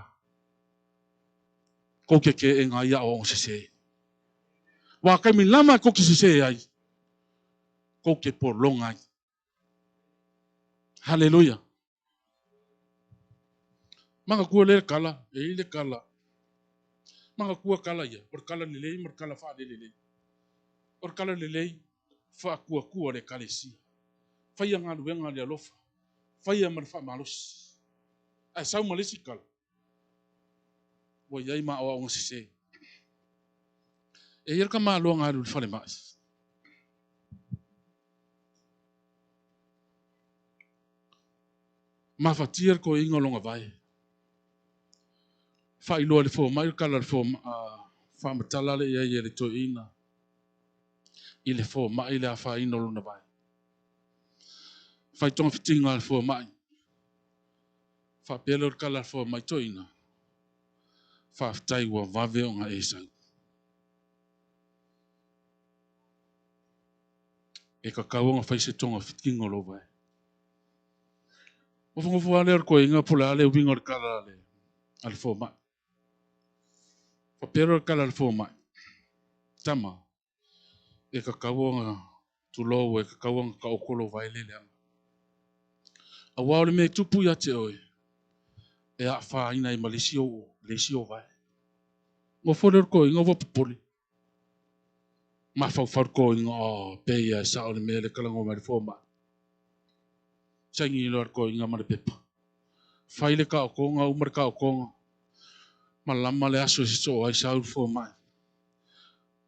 kou te keʻena ai aoaoga sese. Aua taimi lama e kou te sese ai, kou te pologa ai. Haleluia. Manatua lea le kala, e i le kala. Manatua kala ia, o le kala lelei ma le kala faalelelei. O le kala lelei, faatuatua le Ekalesia. Faia galuega a le alofa, faia ma le faamalosi. Ae sau ma le isi kala, ua i ai ma aoaoga sese. E i ai le tamaloa na alu i le falemai. Mafatia le toeaina o lona vae. Faailoa i le fomai le tala faamatala lea i ai e le toeaina i le fomai le afaina o lona vae. Fai togafitiga a le fomai. Faapea lea o le tala a le fomai toeaina, faafetai ua vave ona e sau. E kakau ona fai se togafitiga o lou vae. Nofonofo lava lea o le toeaina po o le a le uiga o le tala a le fomai. Faapea loa le tala a le fomai, Tama, e tatau ona tulou, e tatau ona taoto lou vae lea leaga. Aua o le mea e tupu ia te oe, e aafaina ai ma le isi ou, le isi ou vae. Nofo lea o le toeaina ua popole. Mafaufau le toeaina, oh, pei lava e sao le mea lea e talanoa mai le fomai. Saini loa le toeaina ma le pepa. Fai le taotoga, uma le taotoga. Malama le aso e sosoo ai sau le fomai.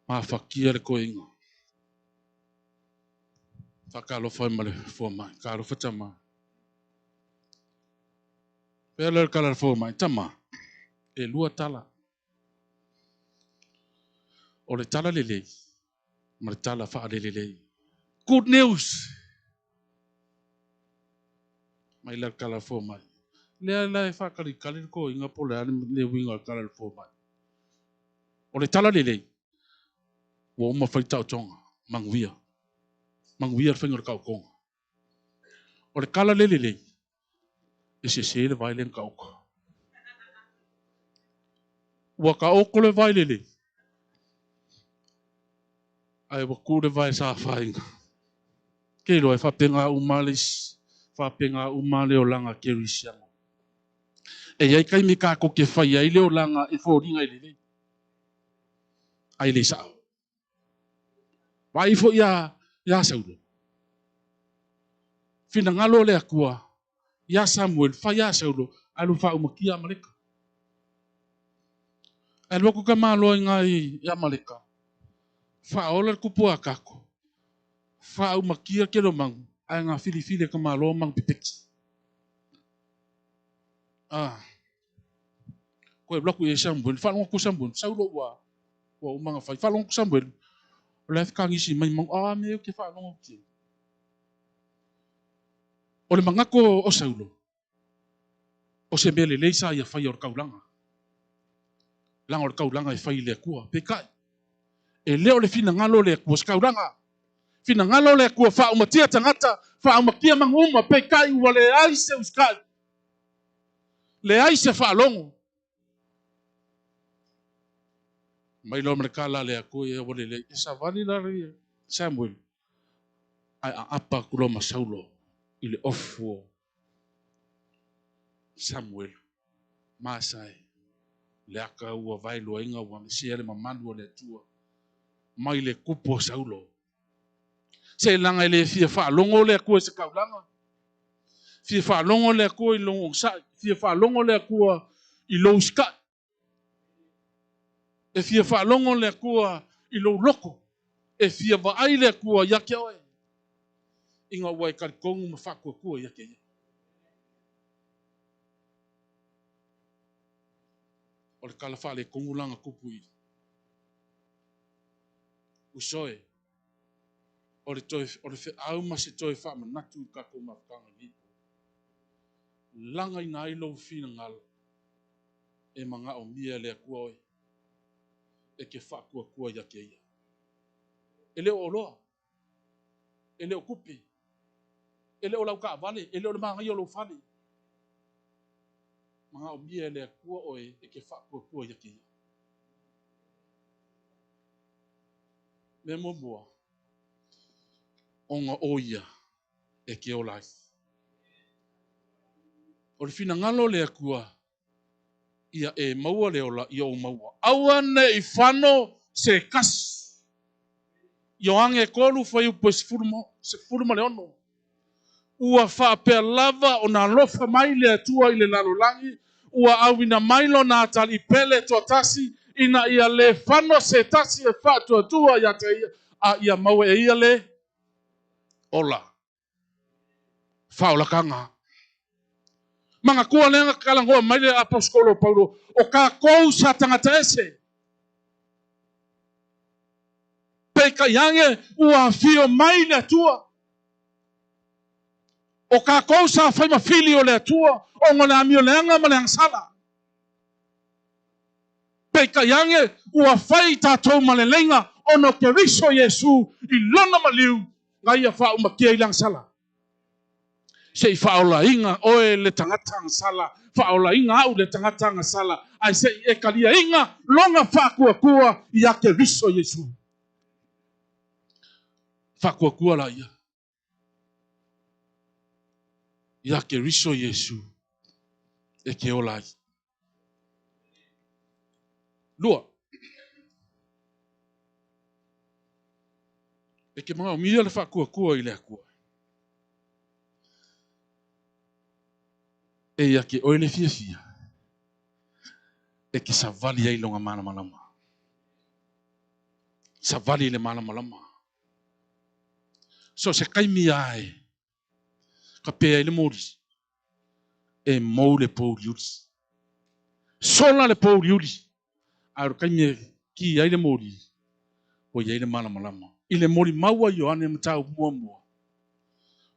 Mafatia le toeaina. Faatalofa ai ma le fomai. Talofa tama. Pea lea le tala a le fomai, tama, e lua tala. O le tala lelei ma le tala faalelelei. Good news! Mai la le tala a le fomai. Lea la e faakalikali le toeaina po o le a le uiga o le tala a le fomai. O le tala lelei, ua uma fai le taotoga, manuia. Manuia le faiga o le taotoga. O le tala le lelei, e sese le vai lea na taoto. Ua taoto le vai lelei, ae ua tu le vai sa afaina. Ke iloa e faapena uma le isi, faapena uma le olaga kerisiano. E i ai taimi tatou te fai ai le olaga e foliga e lelei, ae le sao. Vaai ifo ia Saulo. Finagalo o le Atua ia Samuel, fai ia Saulo, alu faaumakia Amaleka. Ae alu atu tamaloa i ina i Amaleka, faaola le tupu a Kako, faaumakia tele o manu, ae na filifili e tamaloa manu pepeti. Ah. Koe alu atu i ai Samuel, faalogo atu Samuel, Saulo ua ua uma ona fai. Faalogo atu Samuel, o la e fekagisi mai manu, a mea ou te faalogo atu i ai. O le manatu o Saulo, o se mea lelei sa ia faia o le taulaga. Leaga o le taulaga e fai i le Atua. Peitai, e le o le finagalo o le Atua se taulaga. Finagalo o le Atua, faaumatia tagata, faaumatia manu uma, peitai ua leai se usitai. Leai se faalogo. Mai loa ma le tala a le Atua ia ua lelei. E savali la Samuel, ae aapa atu loa ma Saulo i le ofu o Samuel. Masae, le aka ua vaeluaina ua mesia le mamalu o le Atua mai le kupu o Saulo. Se laga e le fia faalogo le Atua i se taulaga. Fia faalogo le Atua i lou onosai. Fia faalogo le Atua i lou usitai. E fia faalogo le Atua i lou loto. E fia vaai le Atua ia te oe, ina ua e talitonu ma faatuatua ia te Ia. O le tala faaletonu la na tupu i Uso e, o le toe, o le feau ma se toe faamanatu i le tatou mafutaga nei po. Lagaina ai lou finagalo e manaomia e le Atua oe e te faatuatua ia te Ia. E le o oloa, e le o tupe, e le o lau taavale, e le o le manaia o lou fale. Manaomia e le Atua oe e te faatuatua ia te Ia. Mea muamua, ona o Ia e te ola ai. O le finagalo o le Atua, ia e maua le ola, ia ou maua. Aua ne i fano se tasi. Ioane 3 fuaiupu e 16. Ua faapea lava ona alofa mai le Atua i le lalolagi, ua auina mai Lona atalii pele toatasi, ina ia le fano se tasi e faatuatua ia te Ia, a ia maua e ia le ola. Faaolataga. Manatua lea na talanoa mai le aposetolo o Paulo, o tatou sa tagata ese. Peitai ane ua afio mai le Atua. O tatou sa fai ma fili o le Atua ona o le amio leaga ma le agasala. Peitai ane ua fai tatou ma leleiga ona o Keriso Iesu i Lona maliu. Gaia faaumakia i le agasala. Se i faaolaina oe le tagata agasala, faaolaina au le tagata agasala, ae se i e kaliaina lona faakuakua ia Keriso Iesu. Faakuakua laia ia Keriso Iesu e ke ola ai. Lua. E ke manaomia le faakuakua i le Atua. E ia ke oe le fiafia e ke savali ai lona malamalama. Savali i le malamalama. So se taimi lava e ka pē ai le moli, e mou le pouliuli. Sola le pouliuli, a o le taimi e ki ai le moli, ua i ai le malamalama. I le molimau a Ioane mataupu muamua,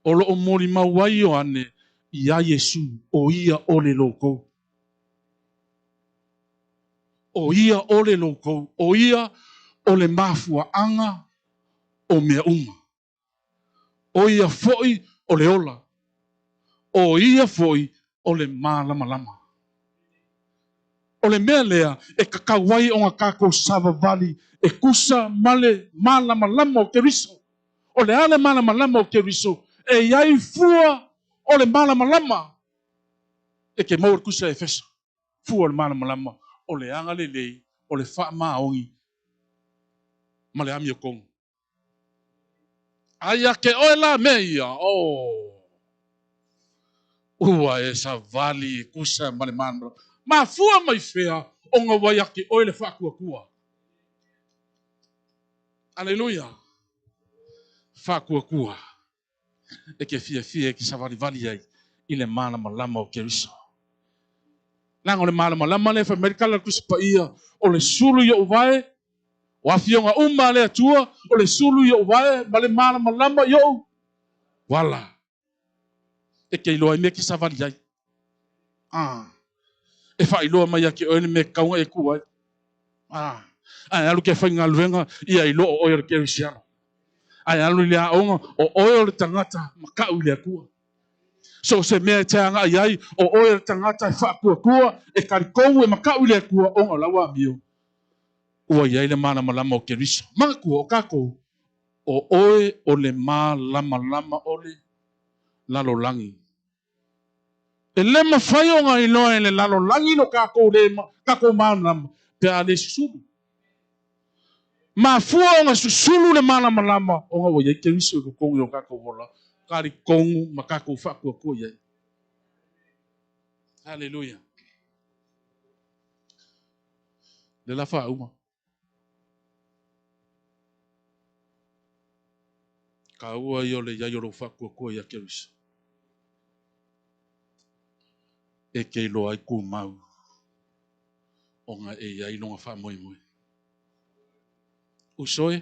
o lo o molimau ai Ioane iā Iesū, o ia o le loukou. O ia o le loukou, o ia o le mafuaaga o mea uma. O ia foi o le ola, o ia foi o le malamalama. O le mea lea e tatau ai ona tatou savavali e tusa ma le malamalama o Keriso. O le a le malamalama o Keriso? E i ai fua o le malamalama e ke maua le Tusi a Efeso. Fua o le malamalama o le agalelei, o le faamaoni ma le amiotonu. A ia te oe la mea ia, oh, ua e savali e tusa ma le malamalama. Mafua mai fea ona ua ia te oe le faatuatua. Aleluia. Faatuatua. E ke fiafia e ke savalivali ai i le malamalama o Keriso. Leaga o le malamalama lea fai mai le tala a le Tusi Paia, o le sulu i ou vae, o afioga uma a le Atua, o le sulu i ou vae ma le malamalama i ou ala. E ke iloa ai mea ke savali ai. Ah. E faailoa mai ia te oe le mea e tatau ona e tu ai. Ah. Ae alu ke faigaluega, ia iloa o oe o le Kerisiano. Ae alu i le aoga, o oe o le tagata makau i le Atua. So o se mea e te agai ai, o oe o le tagata e faatuatua, e talitonu e makau i le Atua, ona o lau amio, ua i ai le malamalama o Keriso. Manatua, o tatou, o oe o le malamalama o le lalolagi. E le mafai ona iloa e le lalolagi lo tatou le tatou malamalama pe a le susulu. Mafua ona susulu le malamalama ona ua i ai Keriso i totonu i o tatou ola, talitonu ma tatou faatuatua i ai. Haleluia. Le la faauma. Taua ia o le i ai o lou faatuatua ia Keriso. E te iloa ai tumau ona e i ai lona faamoemoe. Uso e,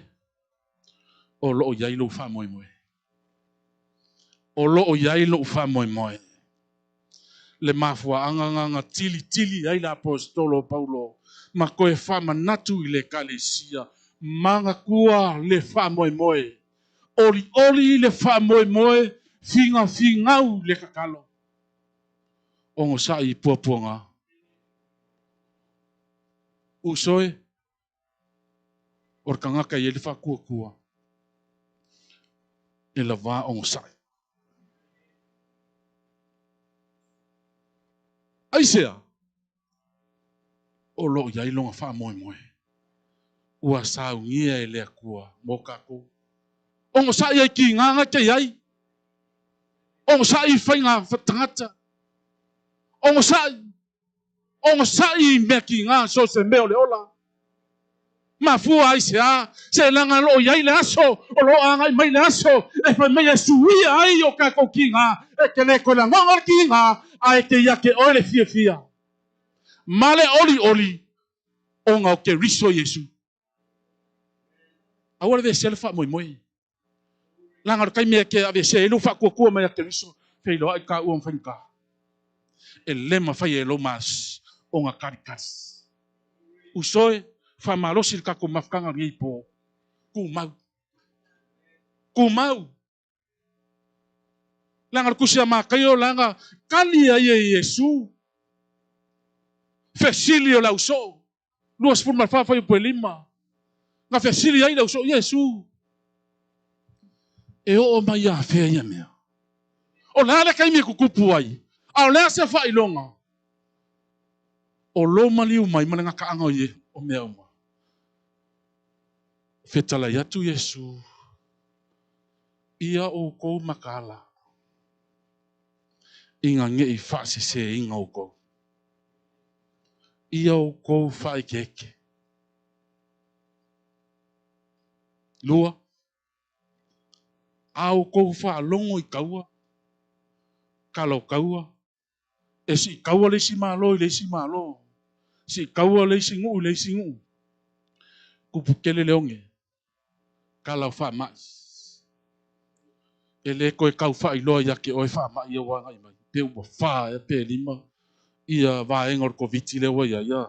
o lo o i ai lou faamoemoe. O lo o i ai lou faamoemoe. Le mafuaaga na na tilitili ai le Aposetolo o Paulo ma toe faamanatu i le Ekalesia, manatua le faamoemoe. Olioli le faamoemoe, finafinau le tatalo. Onosai i puapuaga. Uso e, o le tagata e i ai le faatuatua, e lavā onosai. Aisea? O lo o i ai lona faamoemoe ua saunia e le Atua mo tatou. Onosai ai ki ngā ngata i ai. Onosai i faiga tagata. Onosai. Onosai i mea ki ngā so se mea o le ola. Mafua ai se a, se leaga o lo o i ai le aso, o lo o agai mai le aso e fai mai e suia ai o tatou kiga, e te le toe lagona le kiga, ae te ia te oe le fiafia ma le olioli ona o Keriso Iesu. Aua le vesia le faamoemoe. Leaga o le taimi e te aveesea ai lou faatuatua mai ia Keriso, feiloai taua ma faigata. E le mafai e lou mas ona kalikali. Uso e, faamalosi le tatou mafutaga lenei po. Tumau. Tumau. Leaga o le Tusi a Mataio, leaga kali ai e Iesu fesili o le ausoo, 24 fuaiupu e 5. Na fesili ai le ausoo, Iesu, e oo mai ia fea ia mea? O le a le taimi e tutupu ai? A o le a se faailoga? O lou maliu mai ma le gataaga o ie o mea uma. Fetalai atu Iesu, Ia outou mataala ina ne i faaseseina outou. Ia outou faaekeeke. 2, A outou faalogo i taua, tala o taua, e siitaua le isi Malo i le isi Malo, siitaua le isi nuu i le isi nuu, tupu tele le oge, tala o faamai. E le toe tau faailoa ia te oe faamai ia ua agai mai, pe ua 4 ea pe 5 ia vaega o le Koviti lea ua i ai.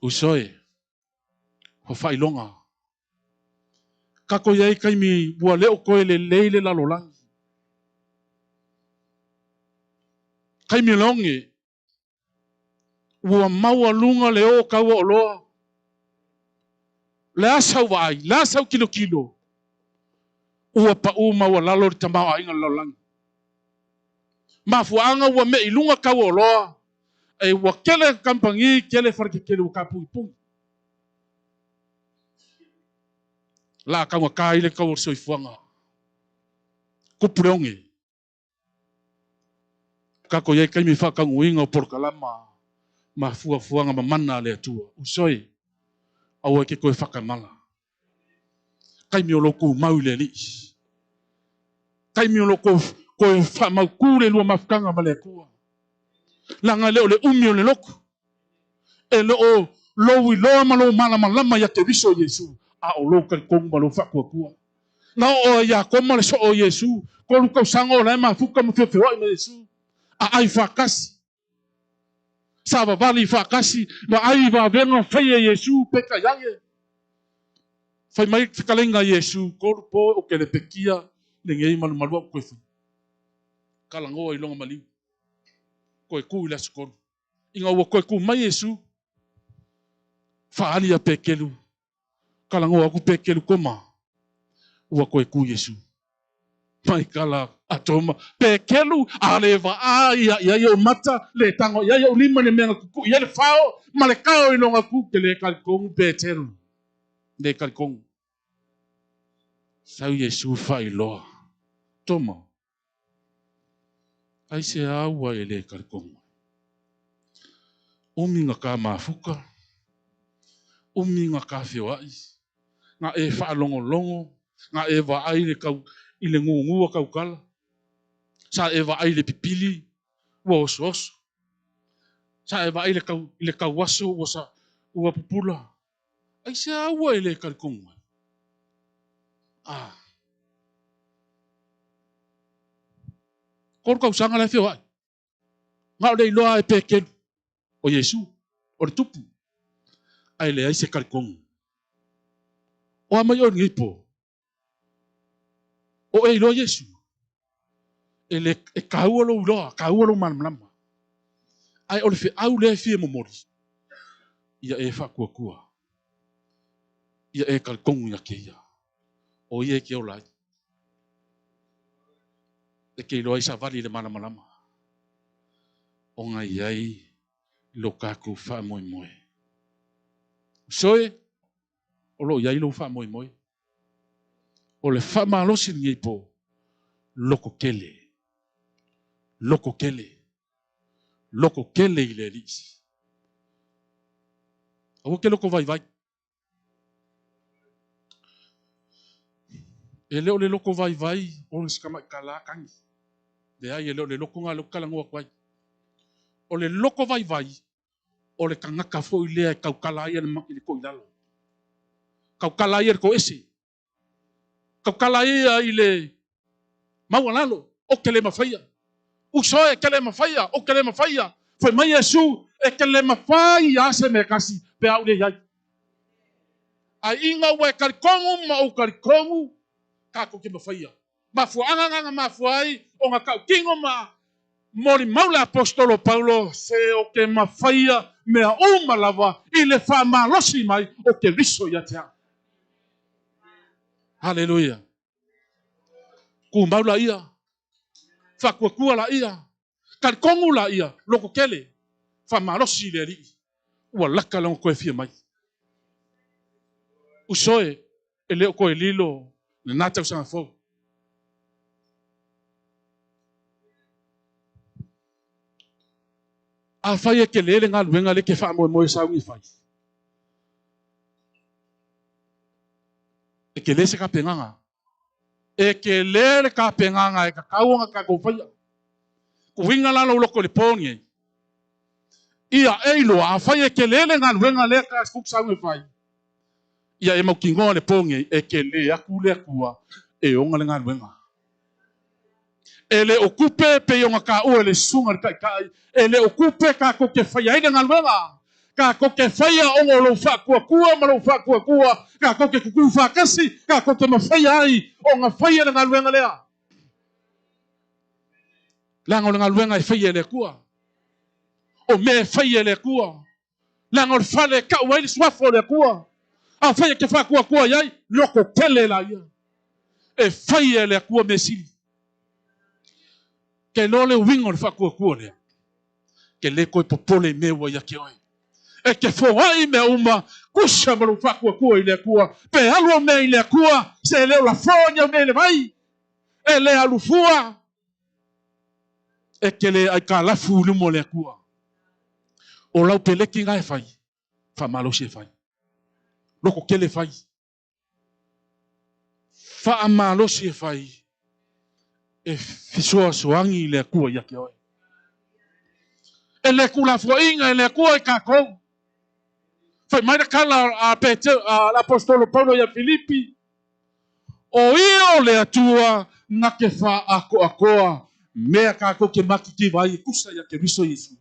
Uso e, ua faailoga. Tatou i ai taimi ua le o toe lelei le lalolagi. Taimi o le oge, ua maualuga le o tau o oloa. Le a sau vaai, le a sau tilotilo, ua pau maualalo le tamaoaiga o le lalolagi. Mafuaaga ua mei i luga tau o oloa, e ua tele kamupani, tele faletetele ua tapuipugi. La taugata ai le tau o le soifuaga. Kupu le oge. Tatou i ai taimi faataunuuina o polokalama ma fuafuaga mamana a le Atua. Uso e, aua e te toe whakamala. Taimi o lou tumau i le Alii. Taimi o lou toe faamautu le lua mafutaga ma le Atua. Leaga e le o le umi o le lotu. E le o lou iloa ma lou malamalama ia Keriso Iesu, a o lou talitonu ma lou faatuatua. Na oo ai ia Toma le soo o Iesu, 3 tausaga o la e mafuta ma feofeoai ma Iesu, aai faatasi, savavali faatasi, vaai i vavega faia e Iesu, peitai ane, fai mai le fetalaiga a Iesu, 3 po ou te lepetia lenei malumalu au toe fai. Talanoa i lona maliu, toe tu i le aso 3. Ina ua toe tu mai Iesu, faaali ia Pekelu, talanoa atu Pekelu, Toma, ua toe tu Iesu. Mai kala a Toma, Pekelu, a le vaai ia ia i ou mata, le tago i ai ou lima i le mea na tutu'i ai le fao, ma le kao i lona ku, te le talitonu Petelu, le talitonu. Sau Iesu faailoa, Toma, Aisea ua e le talitonu ai? Umi na ka mafuta, umi na ka feoai, na e faalogologo, na e vaai le kau, i le gugu a tautala, sa e vaai i le pipili, ua osooso, sa e vaai i le kau, i le tauaso ua sa, ua pupula. Aisea ua e le talitonu ai? Ah. 3 tausaga la e feoai. Na o le iloa e Pekelu, o Iesu, o le tupu. Ae leai se talitonu. O a mai oe lenei po? O e iloa Iesu. E, le, e taua lou iloa, taua lou malamalama. Ae o le feau lea e fia momoli, ia e faatuatua. Ia e talitonu ia te ia. O ia e te ola ai. E te iloa ai savali i le malamalama. Ona i ai lo tatou faamoemoe. Uso e, o lo o i ai lou faamoemoe. O le faamalosi lenei po, loko tele, loko tele, loko tele i le Alii. Aua ke loko vaivai. E le o le loko vaivai o le si tamai tala tagi. Leai, e le o le loko na lea ou te talanoa atu ai. O le loko vaivai, o le tagata foi lea e tautala ai i le toilalo. Tautala ai i le toese. Tautala ai i le maualalo. O te le mafaia. Uso e te le mafaia, o te le mafaia. Fai mai Iesu, e te le mafai a se mea tasi pe a ou le i ai. Ai ina ua e talitonu ma ou talitonu, tatou te mafaia. Mafuaga gaga mafua ai o gakautino ma molimau le apostolo Paulo se o ke mafaia mea uma lava i le faamalosi mai o Keriso ia te au. Haleluia. Kumau laia, faakuakua laia, talikogu laia, loko kele, faamalosi i le Alii, ua laka lona toe fia mai. Uso e, e le o toe lilo lena tausaga fou. Afai e tele le galuega le ke faamoemoe saugi e fai. E tele se tapenaga. E tele le tapenaga e tatau ona tatou faia. Uiga la lou loto i le po lenei. Ia e iloa, afai e tele le galuega lea ta saugi e fai. Ia e mautinoa le po lenei, e tele atu le Atua e ona le galuega. E le o tupe pei ona taua e le susuga i le taitai, e le o tupe tatou te faia ai le galuega. Tatou te faia ona o lou faatuatua ma lou faatuatua, tatou te tutu faatasi, tatou te mafaia ai ona faia le galuega lea. Leaga o le galuega e faia e le Atua. O mea e faia e le Atua. Leaga o le fale e tau ai le suafa o le Atua. Afai e te faatuatua i ai, loko tele laia. E faia e le Atua mea sili. Ke iloa le uiga o le faatuatua lea. Ke le toe popole i mea ua ia te oe. E te foai mea uma, kusa ma lou faatuatua i le Atua. Pe alu au mea i le Atua, se le o lafoa ni au mea i le vai. E le alu fua. E te le aikalafu i luma o le Atua. O lau peleki na e fai, faamalosi e fai. Loko tele fai. Faamalosi e fai. E fesoasoani i le Atua ia te oe. E le tuulafoaiga e le Atua i tatou. Fai mai le tala a le apostolo Paulo ia Filipi, o ia o le Atua na te faaatoatoa mea tatou te matitiva ai e tusa ia Keriso Iesu.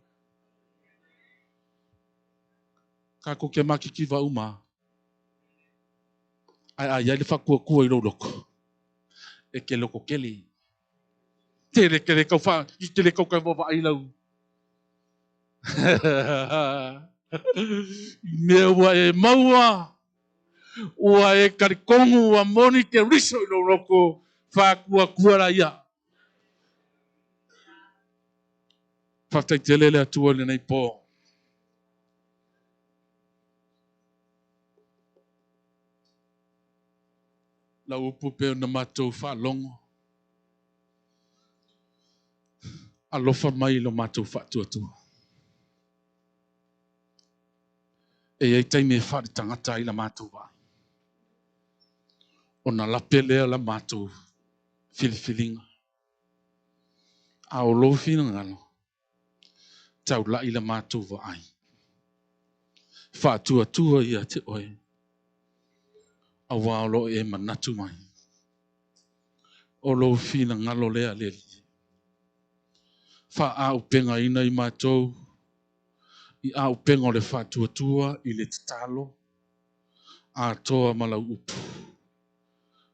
Tatou te matitiva uma. Ae a i ai le faatuatua i lou loto, e te loto tele. Tele tele tau fa, i tele tau tau vaai lau. Mea ua e maua, ua e talitonu ua moni Keriso i lou loto, faatuatua laia. Faafetai tele le Atua i lenei po. Lau upu pe ona matou faalogo. Alofa mai i lo matou faatuatua. E i ai taimi e faale-tagata ai la matou vaai. Ona lape lea la matou filifiliga. A o lou finagalo, taulai la matou vaai. Faatuatua ia te oe, auā o lo o e manatu mai. O lou finagalo lea le Alii. Faaaupegaina i matou i aupega o le faatuatua i le tatalo atoa ma lau upu,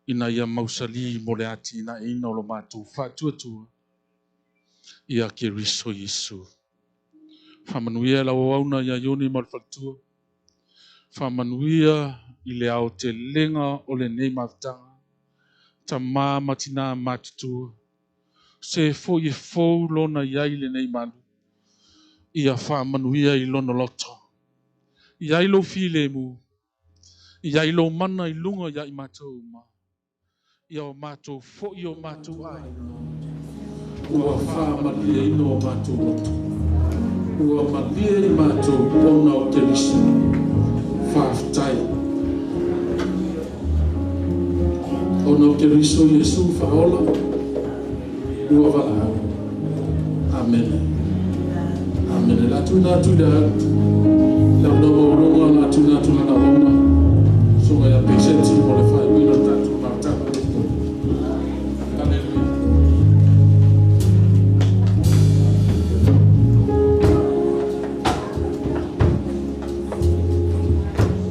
ina ia mausali mo le atinaeina o lo matou faatuatua ia Keriso Iesu. Faamanuia lau auauna ia Ioni ma le faletua. Faamanuia i le aotelega o lenei mafutaga. Tamā ma tinā matutua. Se foi e fou lona i ai lenei malu. Ia faamanuia i lona loto. I ai lou filemu. I ai lou mana i luga ia i matou uma. Ia o matou foi o matou aiga. Ua faamalieina o matou loto. Ua malie i matou ona o Keriso. Faafetai. Ona o Keriso Iesu faaola. Ua valaau. Amene. Amene. La tuina atu i le lau na maualuga, la tuina atu lana auauna. Susuga ia Peseti mo le faaiuina o le tatou mafutaga o le po. Haleluia.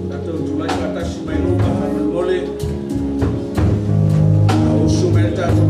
Tatou tulai faatasi mai luma faamolemole. A usu mai le tatou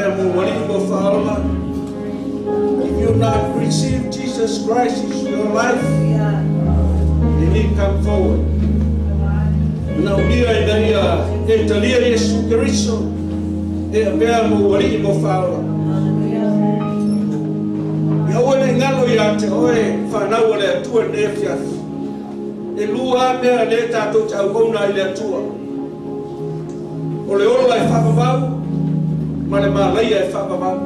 avea mo ualii mo faaola. If you not received Jesus Christ into your life, you need to come forward. Manaomia ina ia e talia Iesu Keriso e avea mo ualii mo faaola. Ia aua nei galo iā te oe fanau a le Atua i lenei afiafi. E lua lava mea lea tatou te auauna ai i le Atua. O le ola e faavavau ma le malaia e faavavau.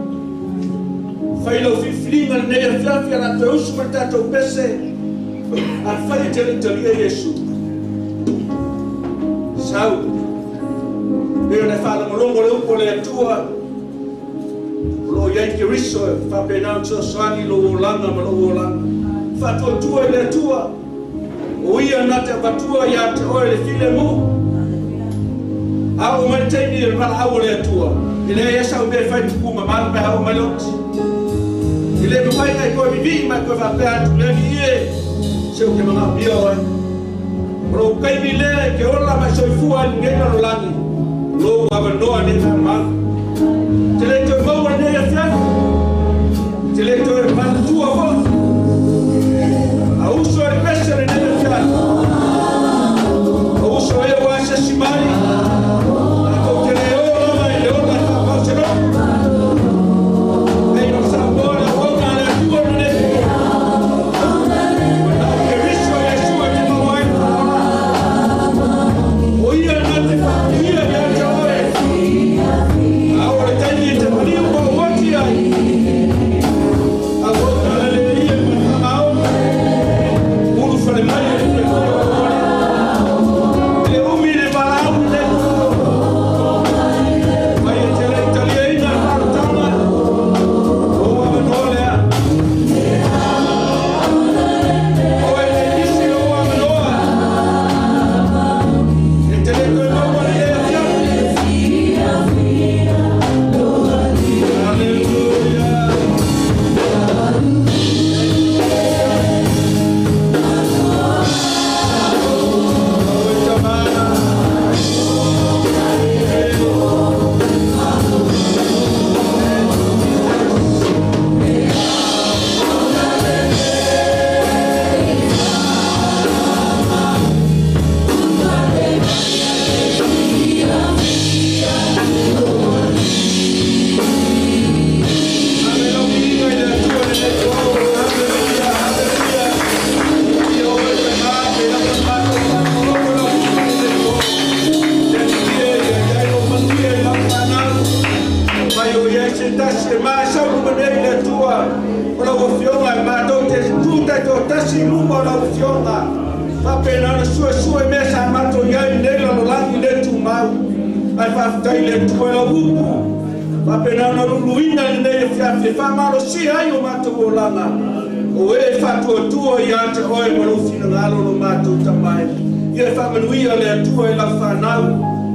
Fai lau filifiliga lenei afiafi a le a toe usu ma le tatou pese. Afai e te le i talia Iesu. Sau. Pei ona e faalogologo le upu a le Atua, o lo o i ai Keriso e faapena ona fesoasoani i lou olaga ma lou olaga. Faatuatua i le Atua, o Ia na te avatua iā te oe le filemu. A oo mai le taimi i le valaau a le Atua, e leai lava sau mea e fai tupu mamalu pe a oo mai le oti. E le mafai ona e toe vivii ma e toe faapea atu, Le Alii e, se ou te manaomia oe. O lou taimi lea e te ola ma e soifua ai i lenei lalolagi, o lou avanoa nei faamalu. E te le toe maua lenei afiafi, e te le toe matutua foi. A uso e le pese lenei afiafi, a uso e ua asiasi mai, tatou te le o lava i le ola e faavao se loto. Pei o Samoa le auauna a le Atua i lenei po. Na o Keriso Iesu e te maua ai le faaola. O Ia na te faapuia ia te oe. A oo le taimi e te maliu ma ou oti ai, auauna lelei ia ma le faamaoni. Ulufale mai e le filefia o lou Alii. E le umi le valaau lenei. Mai e te le i taliaina le faaolataga, o lou avanoa lea. Aua e le misi lou avanoa. E te le toe maua lenei afiafi. Hallelujah. Oi tama. Ave lau viiga i le Atua i lenei po. Hallelujah, hallelujah. Ia oe tama, pe lava le matou faalogologo i lau upu i lenei po. Le Alii e, ia i ai lou manuia i lau fanau. Mai o i ai se tasi e masaulu nei i le Atua o lau Afioga e matou te tu taitoatasi i luma o lau Afioga. Faapena ona suesue mea sa matou i ai i lenei lalolagi le tumau. Ae faafetai i le Atua i lau upu. Faapena ona luluina i lenei afiafi e faamalosia ai o matou olaga. O e e faatuatua iā te oe ma lou finagalo lo matou Tama e. Ia e faamanuia le Atua i lau fanau.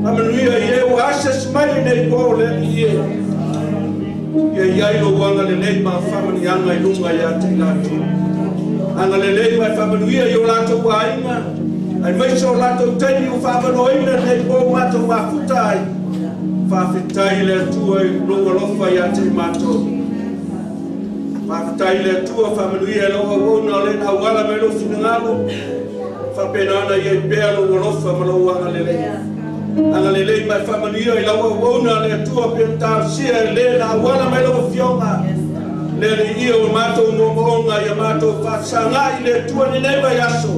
Faamanuia i e ua asiasi mai lenei po le Alii e. Ia i ai lou agalelei ma faamanuiaga i luga iā te i latou. Agalelei ma e faamanuia i o latou aiga, aemaise o latou taimi ua faavanoaina lenei po matou mafuta ai. Faafetai i le Atua i lou alofa iā te i matou. Faafetai i le Atua, faamanuia i lau auauna o lena auala mai lou finagalo. Faapena ona i ai pea lou alofa ma lou agalelei. Agalelei ma e faamanuia i lau auauna le Atua pei ona talosia e le na auala mai lau Afioga. Le Alii e, o matou moomooga ia matou faafesagai i le Atua i lenei vaiaso,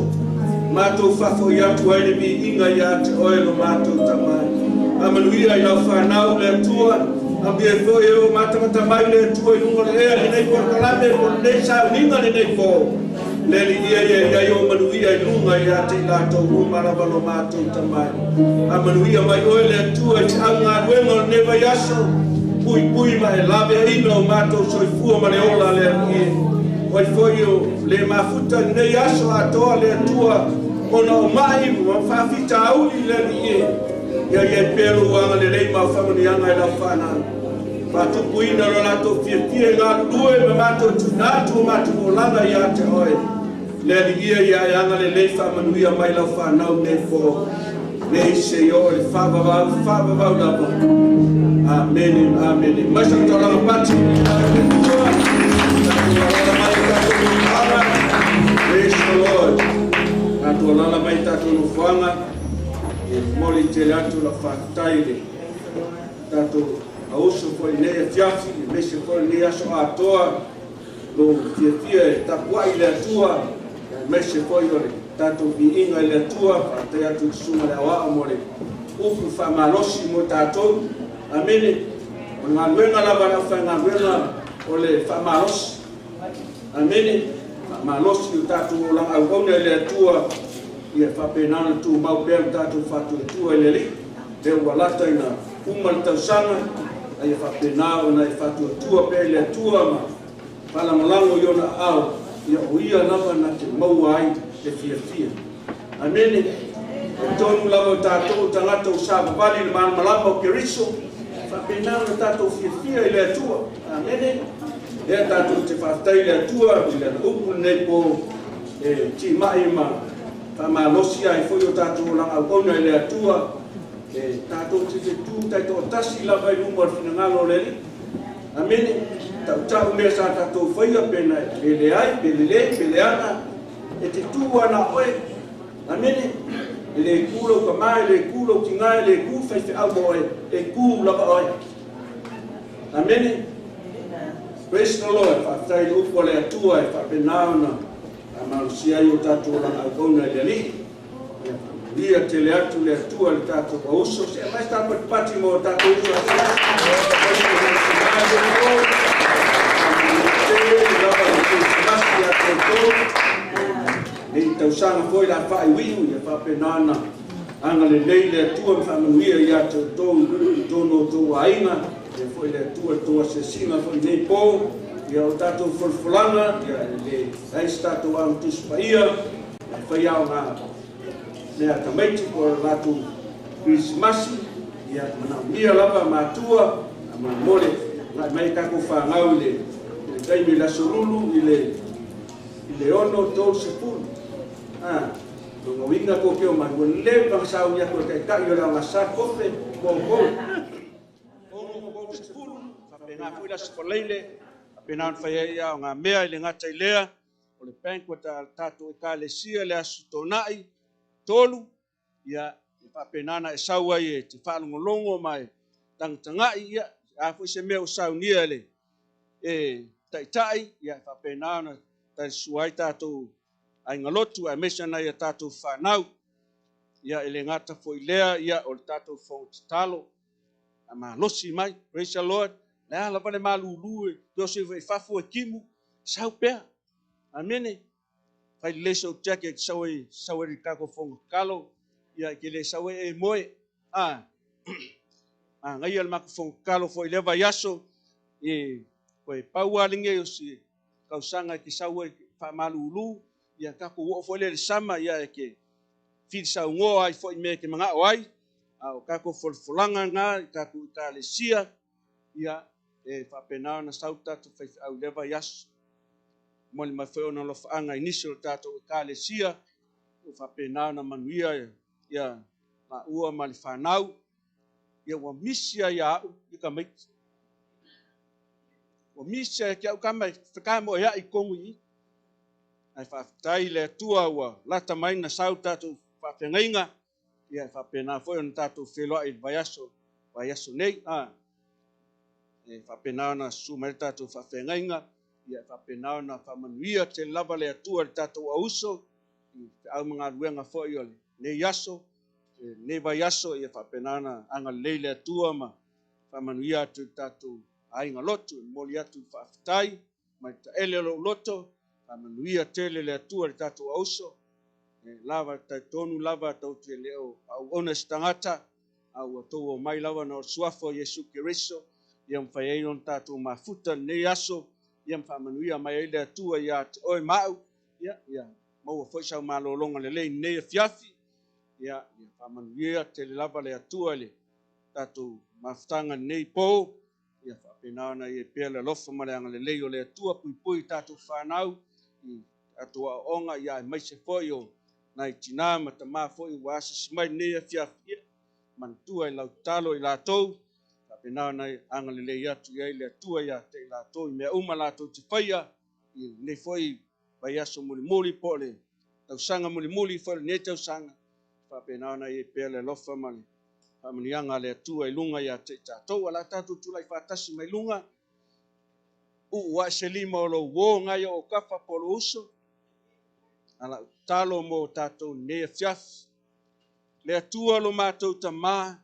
matou faafoi atu ai le viiga iā te oe lo matou Tama. Faamanuia i lau fanau le Atua, amuia foi e o matamata mai le Atua i luga o le ea lenei polokalame po o lenei sauniga lenei po. Le Alii e, ia i ai ou manuia i luga iā te i latou uma lava lo matou Tama. Faamanuia mai oe le Atua i te augaluega o lenei vaiaso, puipui ma e laveaina o matou soifua ma le ola le Alii e. O ai foi o le mafuta i lenei aso atoa le Atua ona o mai ma faafitauli le Alii e. Ia i ai pea lou agalelei ma au faamanuiaga i lau fanau. Faatupuina lo latou fiafia e galulue ma matou tuuina atu o matou olaga ia te oe. Le Alii e, ia e agalelei faamanuia mai lau fanau nei po. Leai se i oo i le faavavau, faavavau lava. Amene, amene. Mai sa taulaga pati. Tatou alala mai tatou nofoaga. Praise the Lord. Tatou alala mai tatou nofoaga. E momoli tele atu lau faafetai i le tatou auso foi i lenei afiafi, aemaise foi lenei aso atoa, lou fiafia e tapuai i le Atua, aemaise foi o le tatou viiga i le Atua. Faafetai atu i le Susuga i le Aoao mo le upu faamalosi mo tatou. Amene. O le galuega lava a le aufaigaluega o le faamalosi. Amene. Faamalosi o tatou olaga auauna i le Atua, ia faapena ona tumau pea le tatou faatuatua i le Alii. Lea ua lata ina uma le tausaga, a ia faapena ona e faatuatua pea i le Atua ma faalagolago i ona aao, ia o ia lava na te maua ai le fiafia. Amene. E tonu lava o tatou o tagata ua savavali i le malamalama o Keriso, faapena ona tatou fiafia i le Atua. Amene. Lea tatou te faafetai i le Atua i lana upu lenei po e timai ma faamalosi ai foi o tatou olaga auauna i le Atua, e tatou te fetu taitoatasi lava i luma o le finagalo o le Alii. Amene. Tautau mea sa tatou faia pe na e leai, pe lelei, pe leaga, e te tū ana oe. Amene. E le kū lau kamā, e le kū lau tingā, e le kū faifeau ma oe, e kū lava oe. Amene. Praise the Lord. Faafetai i le upu a le Atua e faapena ona faamalosia ai o tatou olaga auauna i le Alii. Ia faamanuia tele atu le Atua i le tatou auso. Se aumai se tapatipati mo tatou uso asiasi. Tele lava le Kerisimasi ia te outou. Nei tausaga foi la faaiuiu, ia faapena ona agalelei le Atua ma faamanuia ia te outou i totonu o outou aiga. Ia foi le Atua i le tou asiasiga foi nei po. Ia o tatou folafolaga, ia e leai se tatou aga Tusi Paia, e fai ao ngā mea tamaiti po o le latou Kerisimasi, ia manaomia lava matua, a mamole ngai mai tatou fanau i le taimi i le aso Lulu i le 6:30. Lona uiga tou te omai, ua leva ona sauni atu e le taitai o le aogasa kofe mo outou. 6:30, faapena foi le aso Faraile, faapena ona fai ai ao ngā mea i le gata i lea, o le banquet a tatou Ekalesia le aso Toonai 3, ia e faapena ona e sau ai e te faalogologo ma e tagatagai, ia a foi se mea ua saunia e le e taitai, ia e faapena ona talisua ai tatou aiga lotu aemaise nai a tatou fanau. Ia e le gata foi lea, ia o le tatou fono tatalo a malosi mai. Praise the Lord. Le a lava le malulu e te oso i fafo e timu, sau pea. Amene. Fai lelei sou jacket sau ai sau ai le tatou fono tatalo, ia e te le sau ai e moe. Magaia le matou fono tatalo foi i lea vaiaso, e toe pau lava lenei o se tausaga e te sau ai faamalulu, ia tatou oo foi lea i le sama, ia e te filisaunoa ai foi i mea e te manao ai, a o tatou folafolaga na i tatou Ekalesia, ia e faapena ona sau tatou faifeau i lea vaiaso. Momoli mai foi ona alofaaga i nisi o le tatou Ekalesia, ua faapena ona manuia ia laua ma le fanau, ia ua misi ai ia au i tamaiti. Ua misi ai ke au kama e whakamoe ai i tonu i. Ae faafetai i le Atua ua lata mai na sau tatou faafeagaiga, ia e faapena foi ona tatou feloai i le vaiaso nei. E faapena ona susu mai le tatou faafeagaiga, ia e faapena ona faamanuia tele lava le Atua i le tatou auso, i feau ma galuega foi o lenei aso, lenei vaiaso, ia faapena ona agalelei le Atua ma faamanuia atu i le tatou aiga lotu. E momoli atu le faafetai mai taele o lou loto, faamanuia tele le Atua i le tatou auso. E lava talitonu lava tou te le o auauna se tagata, a ua tou omai lava na o le suafa o Iesu Keriso, ia mafai ai ona tatou mafuta lenei aso, ia ma faamanuia mai ai le Atua ia te oe ma au, ia, ia maua foi sau malologa lelei lenei afiafi, ia, ia faamanuia tele lava le Atua i le tatou mafutaga lenei po, ia faapena ona ia pea le alofa ma le agalelei o le Atua, puipui i tatou fanau, i tatou aoaoga, ia aemaise foi o Nai tinā ma tamā foi ua asiasi mai i lenei afiafi, ia, manatua i lau tatalo i latou, faapena ona agalelei atu i ai le Atua ia te i latou i mea uma latou te faia i lenei foi vaiaso mulimuli po o le tausaga mulimuli foi o lenei tausaga, faapena ona i ai pea le alofa ma le faamanuiaga a le Atua i luga ia te i tatou. O le a tatou tulai faatasi mai luga, uu ae se lima o lou uo nai o kafa po o lou uso, a lau tatalo mo tatou lenei afiafi. Le Atua lo matou Tamā,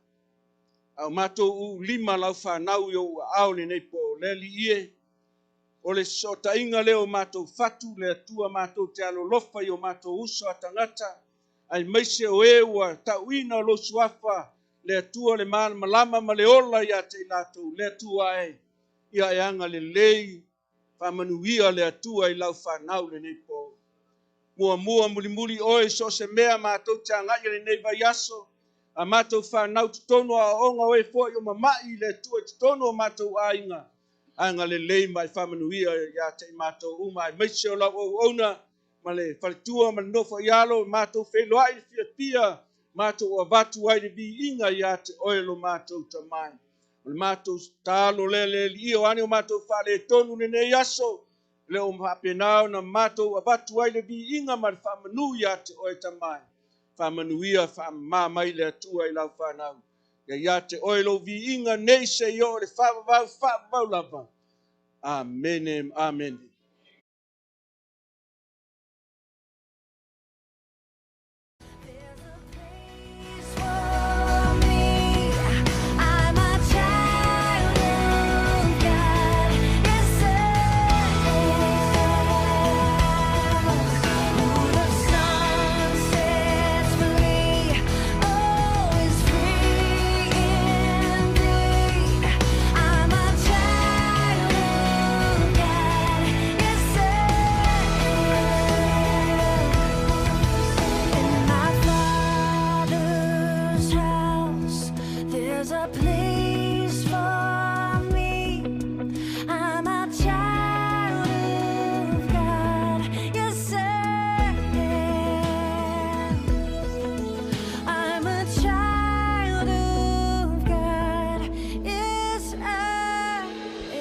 a o matou uu lima lau fanau i ou aao lenei po o le Alii e, o le fesootaiga lea o matou fatu, le Atua matou te alolofa i o matou uso a tagata, aemaise o e ua tauina o lou suafa, le Atua le malamalama ma le ola ia te i latou, le Atua e, ia e agalelei, faamanuia le Atua i lau fanau lenei po. Muamua mulimuli oe so o se mea matou te agai i lenei vaiaso, a matou fanau totonu o aoaoga o e foi o mama'i i le Atua i totonu o matou aiga, agalelei ma e faamanuia ia te i matou uma, aemaise o lau auauna ma le faletua ma le nofo i alo, matou feiloai le fiafia, matou avatu ai le viiga ia te oe lo matou Tamai. O le matou tatalo lea le Alii, o ane o matou faaletonu lenei aso, le o faapena ona matou avatu ai le viiga ma le faamanu ia te oe Tamai. Faamanuia faamama mai le Atua i lau fanau. Ia ia te oe lou viiga nei se i oo le faavavau faavavau lava. Amene, amene. There's a place for me. I'm a child of God. Yes, I am. Who the Son sets free, oh, is free indeed. I'm a child of God. Yes, I am. In my Father's house, there's a place for me. I'm a child of God. Yes, I am. I'm a child of God. Yes, I am.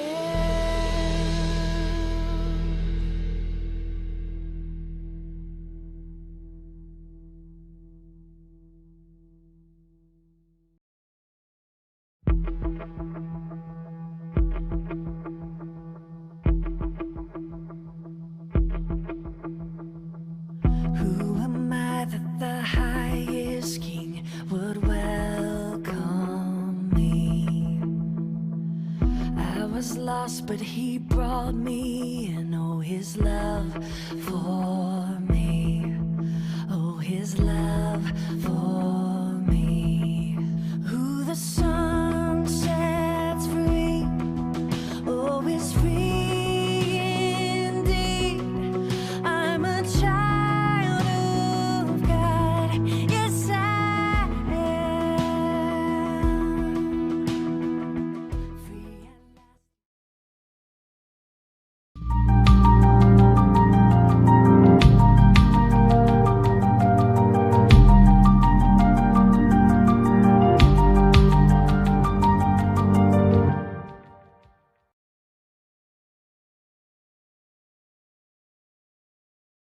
Who am I that the highest king would welcome me? I was lost, but he brought me in. Oh, his love for me. Oh, his love for me. Who the Son